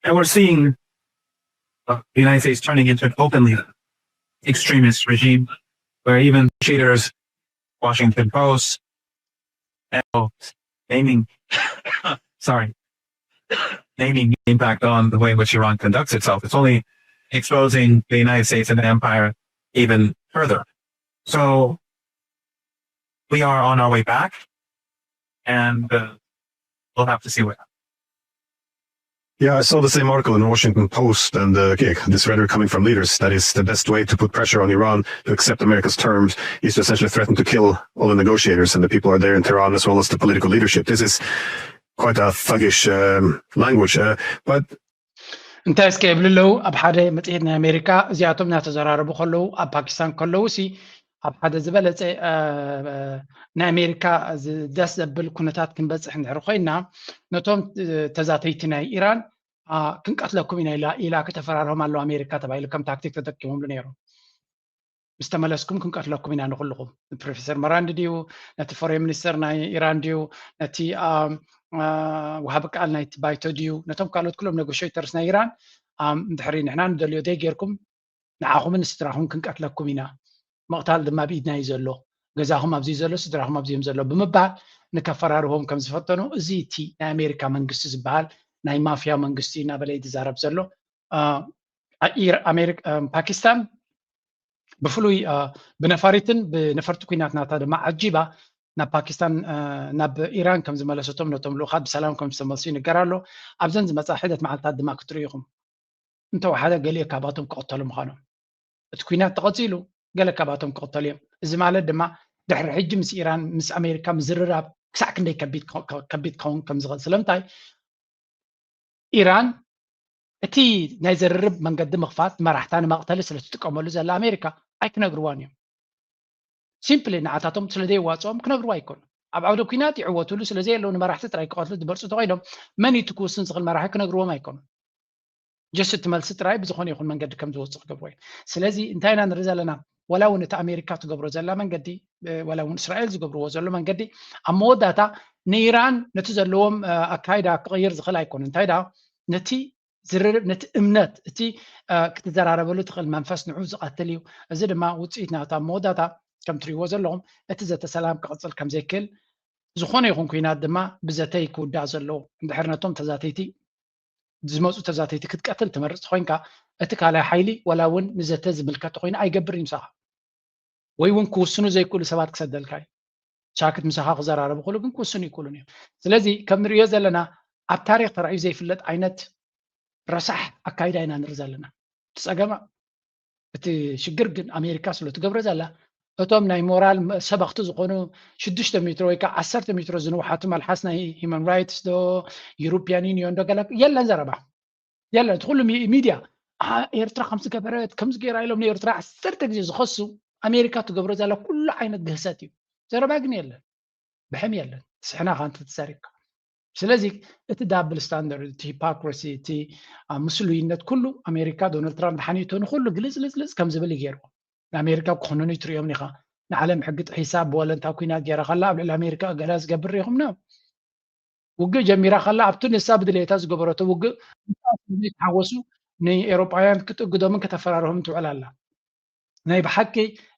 And we're seeing uh, the United States turning into an openly extremist regime where even cheaters, Washington Post, now naming, sorry, naming impact on the way in which Iran conducts itself. It's only exposing the United States and the empire even further. So we are on our way back, and uh, we'll have to see what happens. Yeah, I saw the same article in the Washington Post, and uh, this rhetoric coming from leaders that is the best way to put pressure on Iran to accept America's terms is to essentially threaten to kill all the negotiators and the people are there in Tehran, as well as the political leadership. This is quite a thuggish um, language, uh, but እንታይ እስከ ይብሉ ኣለዉ? ኣብ ሓደ መፅሄት ናይ ኣሜሪካ እዚኣቶም እናተዘራረቡ ከለዉ ኣብ ፓኪስታን ከለዉ ሲ ኣብ ሓደ ዝበለፀ ናይ ኣሜሪካ ደስ ዘብል ኩነታት ክንበፅሕ እንድሕር ኮይና ነቶም ተዛተይቲ ናይ ኢራን ክንቀትለኩም ኢና ኢላ ኢላ ከተፈራርሆም ኣለዋ ኣሜሪካ ተባሂሉ ከም ታክቲክ ተጠቂሞምሉ ነይሮም። ምስ ተመለስኩም ክንቀትለኩም ኢና ንኩልኹም። ፕሮፌሰር መራንዲ ድዩ፣ ነቲ ፎሬን ሚኒስተር ናይ ኢራን ድዩ፣ ነቲ ወሃቢ ቃል ናይቲ ባይቶ ድዩ፣ ነቶም ካልኦት ኩሎም ኔጎሽተርስ ናይ ኢራን ድሕሪ ንሕና ንደልዮ ደይ ጌርኩም ንዓኹምን ንስድራኹም ክንቀትለኩም ኢና። ምቕታል ድማ ብኢድና እዩ ዘሎ። ገዛኹም ኣብዚ ዘሎ፣ ስድራኹም ኣብዚኦም ዘሎ ብምባል ንከፈራርሆም ከም ዝፈተኑ እዚ እቲ ናይ ኣሜሪካ መንግስቲ ዝበሃል ናይ ማፍያ መንግስቲ እናበለ እዩ ዝዛረብ ዘሎ። ፓኪስታን ብፍሉይ ብነፋሪትን ብነፈርቲ ኩናት ናታ ድማ ዓጂባ ናብ ፓኪስታን ናብ ኢራን ከም ዝመለሰቶም ነቶም ልኡኻት ብሰላም ከም ዝተመልሱ ይንገር ኣሎ። ኣብዘን ዝመፃ ሒደት መዓልታት ድማ ክትርእዩ ኢኹም። እንተወሓደ ገሊኦ ካባቶም ክቕተሉ ምዃኖም እቲ ኩናት ተቐፂሉ ገለ ካባቶም ክቕተሉ እዮም። እዚ ማለት ድማ ድሕሪ ሕጂ ምስ ኢራን ምስ ኣሜሪካ ምዝርራብ ክሳዕ ክንደይ ከቢድ ክኸውን ከም ዝኽእል ስለምንታይ ኢራን እቲ ናይ ዘርርብ መንገዲ ምኽፋት መራሕታ ንመቕተሊ ስለ ትጥቀመሉ ዘላ ኣሜሪካ ኣይክነግርዋን እዮም። ሲምፕሊ ንዓታቶም ስለ ዘየዋፅኦም ክነግርዋ ኣይኮኑ። ኣብ ዓውደ ኩናት ይዕወትሉ ስለ ዘየለዉ ንመራሕቲ ጥራይ ክቐትሉ ዝበርፁ ተኮይኖም መን እዩ ክውስን ዝኽእል መራሒ ክነግርዎም ኣይኮኑ። ጀስት እቲ መልሲ ጥራይ ብዝኾነ ይኹን መንገዲ ከም ዝወፅእ ክገብርዎ እዩ። ስለዚ እንታይ ኢና ንርኢ ዘለና? ዋላ እውን እቲ ኣሜሪካ ትገብሮ ዘላ መንገዲ ዋላ እውን እስራኤል ዝገብርዎ ዘሎ መንገዲ ኣብ መወዳእታ ንኢራን ነቲ ዘለዎም ኣካይዳ ክቕይር ዝኽእል ኣይኮነ እንታይ ዳ ነቲ ዝርርብ ነቲ እምነት እቲ ክትዘራረበሉ ትኽእል መንፈስ ንዑ ዝቐትል እዩ። እዚ ድማ ውፅኢት ናታ ኣብ መወዳእታ ከም ትሪእዎ ዘለኹም እቲ ዘተ ሰላም ክቕፅል ከም ዘይክእል ዝኾነ ይኹን ኩናት ድማ ብዘተይ ክውዳእ ዘለዎ እንድሕር ነቶም ተዛተይቲ ዝመፁ ተዛተይቲ ክትቀትል ትመርፅ ኮይንካ እቲ ካልኣይ ሓይሊ ዋላ እውን ንዘተ ዝምልከት ተኮይኑ ኣይገብር እዩ ምሳኻ ወይ እውን ክውስኑ ዘይክእሉ ሰባት ክሰደልካ እዩ። ቻክት ምሳኻ ክዘራረቡ ክእሉ ግን ክውስኑ ይክእሉን እዮም። ስለዚ ከም ንሪኦ ዘለና ኣብ ታሪክ ተራእዩ ዘይፍለጥ ዓይነት ረሳሕ ኣካይዳ ኢና ንርኢ ዘለና። እቲ ፀገማ እቲ ሽግር ግን ኣሜሪካ ስለ ትገብሮ ዘላ እቶም ናይ ሞራል ሰበኽቲ ዝኾኑ ሽዱሽተ ሜትሮ ወይ ከዓ ዓሰርተ ሜትሮ ዝንውሓቱ መልሓስ ናይ ሂማን ራይትስ ዶ ዩሮፒያን ዩኒዮን ዶ ገለ የለን ዘረባ የለን። እቲ ኩሉ ሚድያ ኤርትራ ከምዝገበረት ከምዝገይራ ኢሎም ንኤርትራ ዓሰርተ ግዜ ዝኸሱ ኣሜሪካ ትገብሮ ዘላ ኩሉ ዓይነት ግህሰት እዩ። ዘረባ ግን የለን፣ ብሕም የለን። ስሕና ከ እንተተዛሪብካ ስለዚ እቲ ዳብል ስታንዳርድ፣ እቲ ሂፖክሪሲ፣ እቲ ምስሉይነት ኩሉ ኣሜሪካ ዶናልድ ትራምፕ ሓኒቱ ንኩሉ ግልፅልፅልፅ ከም ዝብል ይገይርዎ። ንኣሜሪካ ክኾነኑ ይትሪኦም ኢኻ። ንዓለም ሕጊ ጥሒሳ ብወለንታ ኩናት ገይራ ከላ ኣብ ልዕሊ ኣሜሪካ ገላ ዝገብር ርኢኹም ነው። ውግእ ጀሚራ ከላ ኣብቲ ንሳ ብድሌታ ዝገበረቶ ውግእ ተሓወሱ ንኤሮጳውያን ክትእግዶምን ከተፈራርሆምን ትውዕል ኣላ። ናይ ብሓቂ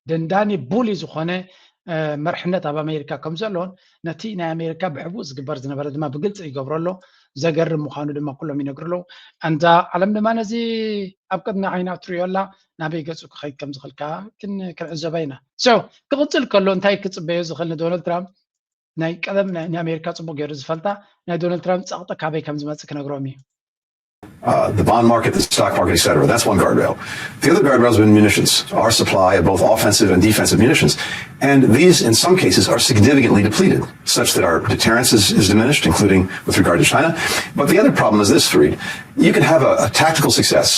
ደንዳኒ ቡሊ ዝኾነ መርሕነት ኣብ ኣሜሪካ ከም ዘሎን ነቲ ናይ ኣሜሪካ ብሕቡእ ዝግበር ዝነበረ ድማ ብግልፂ ይገብሮ ኣሎ። ዘገርም ምዃኑ ድማ ኩሎም ይነግሩ ኣለዉ። ኣንታ ዓለም ድማ ነዚ ኣብ ቅድሚ ዓይና ትሪኦ ኣላ። ናበይ ገፁ ክኸይድ ከም ዝኽእል ከዓ ክን- ክንዕዘቦ ኢና። So ክቕፅል ከሎ እንታይ ክፅበዮ ዝኽእል ንዶናልድ ትራምፕ ናይ ቀደም ናይ- ንኣሜሪካ ፅቡቅ ገይሩ ዝፈልጣ ናይ ዶናልድ ትራምፕ ፀቕጢ ካበይ ከም ዝመፅእ ክነግሮም እዩ። Uh, the bond market, the stock market, et cetera. That's one guardrail. The other guardrail has been munitions, our supply of both offensive and defensive munitions. And these, in some cases, are significantly depleted, such that our deterrence is, is diminished, including with regard to China. But the other problem is this, Fareed. You can have a, a tactical success,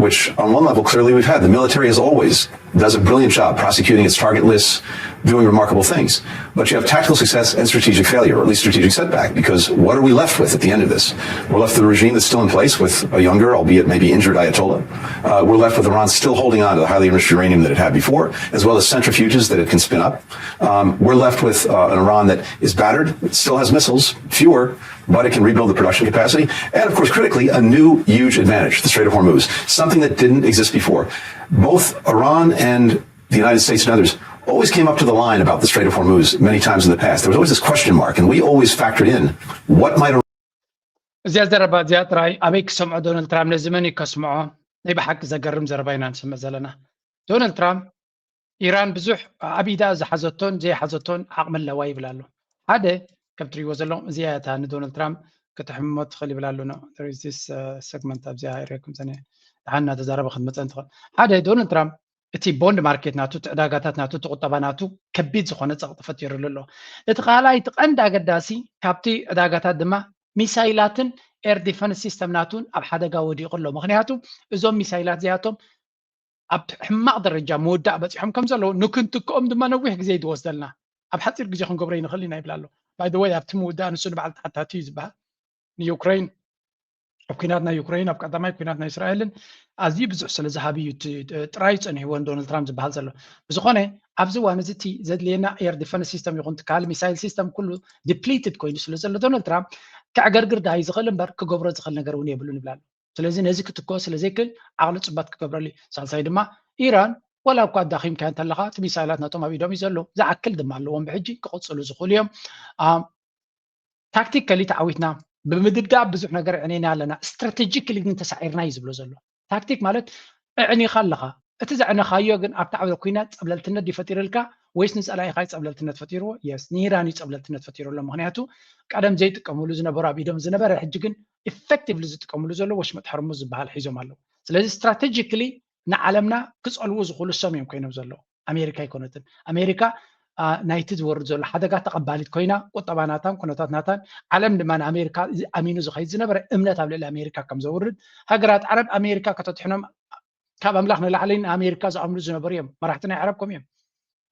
which on one level, clearly we've had. The military has always does a brilliant job prosecuting its target lists, doing remarkable things. But you have tactical success and strategic failure, or at least strategic setback, because what are we left with at the end of this? We're left with a regime that's still in place with a younger, albeit maybe injured Ayatollah. Uh, we're left with Iran still holding on to the highly enriched uranium that it had before, as well as centrifuges that it can spin up. Um, we're left with uh, an Iran that is battered, still has missiles, fewer, but it can rebuild the production capacity. And of course, critically, a new huge advantage, the Strait of Hormuz, something that didn't exist before. Both Iran and the United States and others always came up to the line about the Strait of Hormuz many times in the past. There was always this question mark, and we always factored in what might እዚኣ ዘረባ እዚኣ ጥራይ ኣበይ ክሰምዖ ዶናልድ ትራምፕ ነዚ መን እዩ ከስምዖ? ናይ ብሓቂ ዘገርም ዘረባ ኢና ንሰምዕ ዘለና። ዶናልድ ትራምፕ ኢራን ብዙሕ ኣብ ኢዳ ዝሓዘቶን ዘይሓዘቶን ዓቕሚ ኣለዋ ይብል ኣሎ። ሓደ ከም ትሪእዎ ዘለኹም እዚኣ እያ እታ ንዶናልድ ትራምፕ ክትሕምሞ ትኽእል ይብል ኣሎ። No, there is this segment ኣብዚኣ ይረኩም ዘነ ድሓን እናተዛረበ ክትመፀ እንትኽእል ሓደ ዶናልድ ትራምፕ እቲ ቦንድ ማርኬት ናቱ፣ እቲ ዕዳጋታት ናቱ፣ እቲ ቁጠባ ናቱ ከቢድ ዝኾነ ፀቕጢ ፈጢሩሉ ኣሎ። እቲ ካልኣይ እቲ ቀንዲ ኣገዳሲ ካብቲ ዕዳጋታት ድማ ሚሳይላትን ኤር ዲፈንስ ሲስተም ናቱን ኣብ ሓደጋ ወዲቑ ኣሎ። ምክንያቱ እዞም ሚሳይላት እዚኣቶም ኣብ ሕማቕ ደረጃ ምውዳእ በፂሖም ከም ዘለዉ ንክንትክኦም ድማ ነዊሕ ግዜ እዩ ዝወስደልና። ኣብ ሓፂር ግዜ ክንገብሮ ይንኽእል ኢና ይብል ኣሎ። By the way ኣብቲ ምውዳእ ንሱ ንባዕሉ ተሓታቲ እዩ ዝበሃል ንዩክሬን ኣብ ኩናት ናይ ዩክሬን ኣብ ቀዳማይ ኩናት ናይ እስራኤልን ኣዝዩ ብዙሕ ስለ ዝሃብዩ ጥራይ ፀኒሕዎ ንዶናልድ ትራምፕ ዝበሃል ዘሎ። ብዝኾነ ኣብዚ እዋን እዚ እቲ ዘድልየና ኤር ዲፈንስ ሲስተም ይኹን ትካል ሚሳይል ሲስተም ኩሉ ዲፕሊትድ ኮይኑ ስለ ዘሎ ዶናልድ ትራምፕ ከዕገርግር ዳሃይ ዝኽእል እምበር ክገብሮ ዝኽእል ነገር እውን የብሉን ይብላሉ። ስለዚ ነዚ ክትክኦ ስለ ዘይክእል ዓቕሊ ፅባት ክገብረሉ እዩ። ሳልሳይ ድማ ኢራን ወላ እኳ ኣዳኺምካያ እንተለኻ እቲ ሚሳይላት ናቶም ኣብ ኢዶም እዩ ዘሎ። ዝኣክል ድማ ኣለዎም ብሕጂ ክቕፅሉ ዝኽእሉ እዮም። ታክቲካሊ ተዓዊትና ብምድብዳብ ብዙሕ ነገር ኣዕኒና ኣለና፣ ስትራቴጂካሊ ግን ተሳዒርና እዩ ዝብሎ ዘሎ። ታክቲክ ማለት ኣዕኒኻ ኣለኻ፣ እቲ ዘዕነኻዮ ግን ኣብቲ ዓውደ ኲናት ፀብለልትነት ድዩ ፈጢሩልካ ወይስ ንፀላኢኻ እዩ ፀብለልትነት ፈጢርዎ? የስ ንኢራን እዩ ፀብለልትነት ፈጢሩ ኣሎ። ምክንያቱ ቀደም ዘይጥቀምሉ ዝነበሩ ኣብ ኢዶም ዝነበረ ሕጂ ግን ኢፌክቲቭሊ ዝጥቀምሉ ዘሎ ወሽመጥ ሕርሙዝ ዝበሃል ሒዞም ኣለዉ። ስለዚ ስትራቴጂካሊ ንዓለምና ክፀልዉ ዝኽእሉ እሶም እዮም ኮይኖም ዘለዉ። ኣሜሪካ ኣይኮነትን። ኣሜሪካ ናይቲ ዝወርድ ዘሎ ሓደጋ ተቐባሊት ኮይና ቁጠባ ናታን ኩነታት ናታን ዓለም ድማ ንኣሜሪካ ኣሚኑ ዝኸይድ ዝነበረ እምነት ኣብ ልዕሊ ኣሜሪካ ከም ዘውርድ ሃገራት ዓረብ ኣሜሪካ ከተድሕኖም ካብ ኣምላኽ ንላዕሊ ንኣሜሪካ ዝኣምኑ ዝነበሩ እዮም። መራሕቲ ናይ ዓረብ ከም እዮም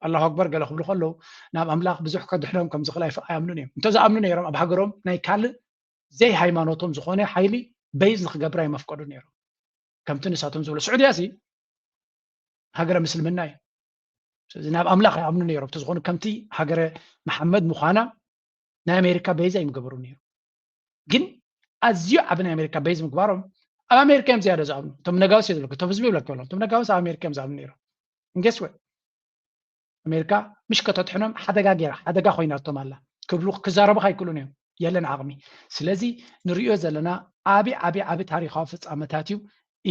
ኣላሁ ኣክበር ገለ ክብሉ ከለዉ ናብ ኣምላኽ ብዙሕ ከድሕኖም ከም ዝኽእል ኣይኣምኑን እዮም። እንተዝኣምኑ ነይሮም ኣብ ሃገሮም ናይ ካልእ ዘይሃይማኖቶም ዝኾነ ሓይሊ በይዝ ንክገብር ኣይመፍቀዱ ነይሮም። ከምቲ ንሳቶም ዝብሎ ስዑድያ ሲ ሃገረ ምስልምና እዩ። ስለዚ ናብ ኣምላኽ ይኣምኑ ነይሮም። እንተዝኾኑ ከምቲ ሃገረ መሓመድ ምዃና ናይ ኣሜሪካ በይዝ ኣይምገበሩ ነይሩ። ግን ኣዝዩ ዓቢ ናይ ኣሜሪካ በይዝ ምግባሮም ኣብ ኣሜሪካ እዮም ዝያዳ ዝኣምኑ። እቶም ነጋውስ እየ ዝብለካ፣ እቶም ህዝቢ ይብለካ ኣሎ። እቶም ነጋውስ ኣብ ኣሜሪካ እዮም ዝኣምኑ ነይሮም። ንጌስ ወይ ኣሜሪካ ምሽ ከተትሕኖም ሓደጋ ገይራ ሓደጋ ኮይናቶም ኣላ ክብሉ ክዛረቡኻ ኣይክእሉን እዮም። የለን ዓቕሚ። ስለዚ ንሪኦ ዘለና ዓቢ ዓቢ ዓቢ ታሪኻዊ ፍጻመታት እዩ።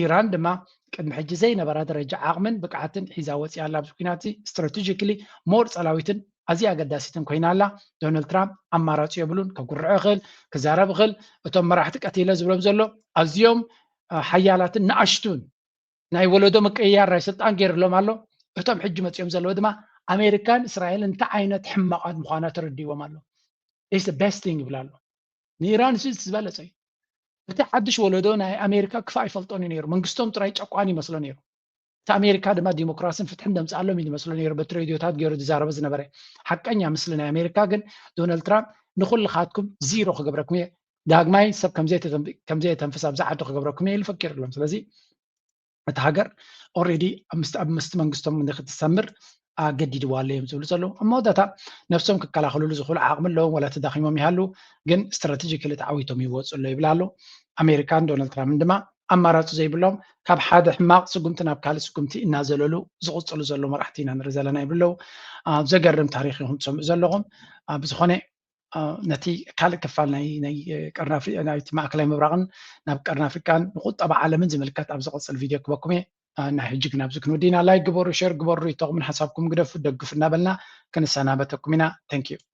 ኢራን ድማ ቅድሚ ሕጂ ዘይነበራ ደረጃ ዓቕምን ብቅዓትን ሒዛ ወፂኣ ኣላ። ኣብዚ ኩናት እዚ ስትራቴጂካሊ ሞር ፀላዊትን ኣዝያ ኣገዳሲትን ኮይና ኣላ። ዶናልድ ትራምፕ ኣማራፂ የብሉን። ከጉርዖ ይኽእል፣ ክዛረብ ይኽእል። እቶም መራሕቲ ቀቲለ ዝብሎም ዘሎ ኣዝዮም ሓያላትን ንኣሽቱን ናይ ወለዶ ምቅይያር ናይ ስልጣን ገይርሎም ኣሎ። እቶም ሕጂ መፂኦም ዘለዉ ድማ ኣሜሪካን እስራኤል እንታይ ዓይነት ሕማቓት ምዃና ተረዲዎም ኣሎ። It's the best thing ይብል ኣሎ። ንኢራን እዚ ዝበለጸ እዩ። እቲ ሓድሽ ወለዶ ናይ ኣሜሪካ ክፋእ ኣይፈልጦን እዩ ነይሩ። መንግስቶም ጥራይ ጨቋኒ ይመስሎ ነይሩ። እቲ ኣሜሪካ ድማ ዲሞክራስን ፍትሕን ደምፅኣሎም እዩ ዝመስሎ ነይሩ። በቲ ሬድዮታት ገይሩ ዝዛረበ ዝነበረ ሓቀኛ ምስሊ ናይ ኣሜሪካ ግን ዶናልድ ትራምፕ ንኩልኻትኩም ዚሮ ክገብረኩም እየ፣ ዳግማይ ሰብ ከምዘይተተንፍ- ከምዘየተንፍስ ኣብዛ ዓዲ ክገብረኩም እየ ኢሉ ፈኪሩሎም። ስለዚ እታ ሃገር already ኣብ ምስቲ ኣብ ምስቲ መንግስቶም ንክትሰምር ኣገዲድዋ ኣሎ እዮም ዝብሉ ዘለዉ። ኣብ መወዳእታ ነብሶም ክከላኸልሉ ዝኽእሉ ዓቕሚ ኣለዎም፣ ዋላ ተዳኺሞም ይሃሉ፣ ግን ስትራቴጂካሊ ተዓዊቶም ይወፁ ኣሎ ይብል ኣሎ። ኣሜሪካን ዶናልድ ትራምፕን ድማ ኣማራፂ ዘይብሎም ካብ ሓደ ሕማቕ ስጉምቲ ናብ ካልእ ስጉምቲ እናዘለሉ ዝቕፅሉ ዘለዉ መራሕቲ ኢና ንርኢ ዘለና ይብሉ ኣለዉ። ኣብ ዘገርም ታሪክ ኢኹም ትሰምዑ ዘለኹም። ኣብ ዝኾነ ነቲ ካልእ ክፋል ናይ ናይ ቀርኒ ኣፍሪ ናይቲ ማእከላይ ምብራቕን ናብ ቀርኒ ኣፍሪቃን ንቁጠባ ዓለምን ዝምልከት ኣብ ዝቕጽል ቪድዮ ክበኩም እየ። ናይ ሕጂ ግን ኣብዚ ክንውዲና። ላይክ ግበሩ፣ ሸር ግበሩ፣ ሪቶኹምን ሓሳብኩም ግደፉ፣ ደግፉ እናበልና ክንሰናበተኩም ኢና። Thank you።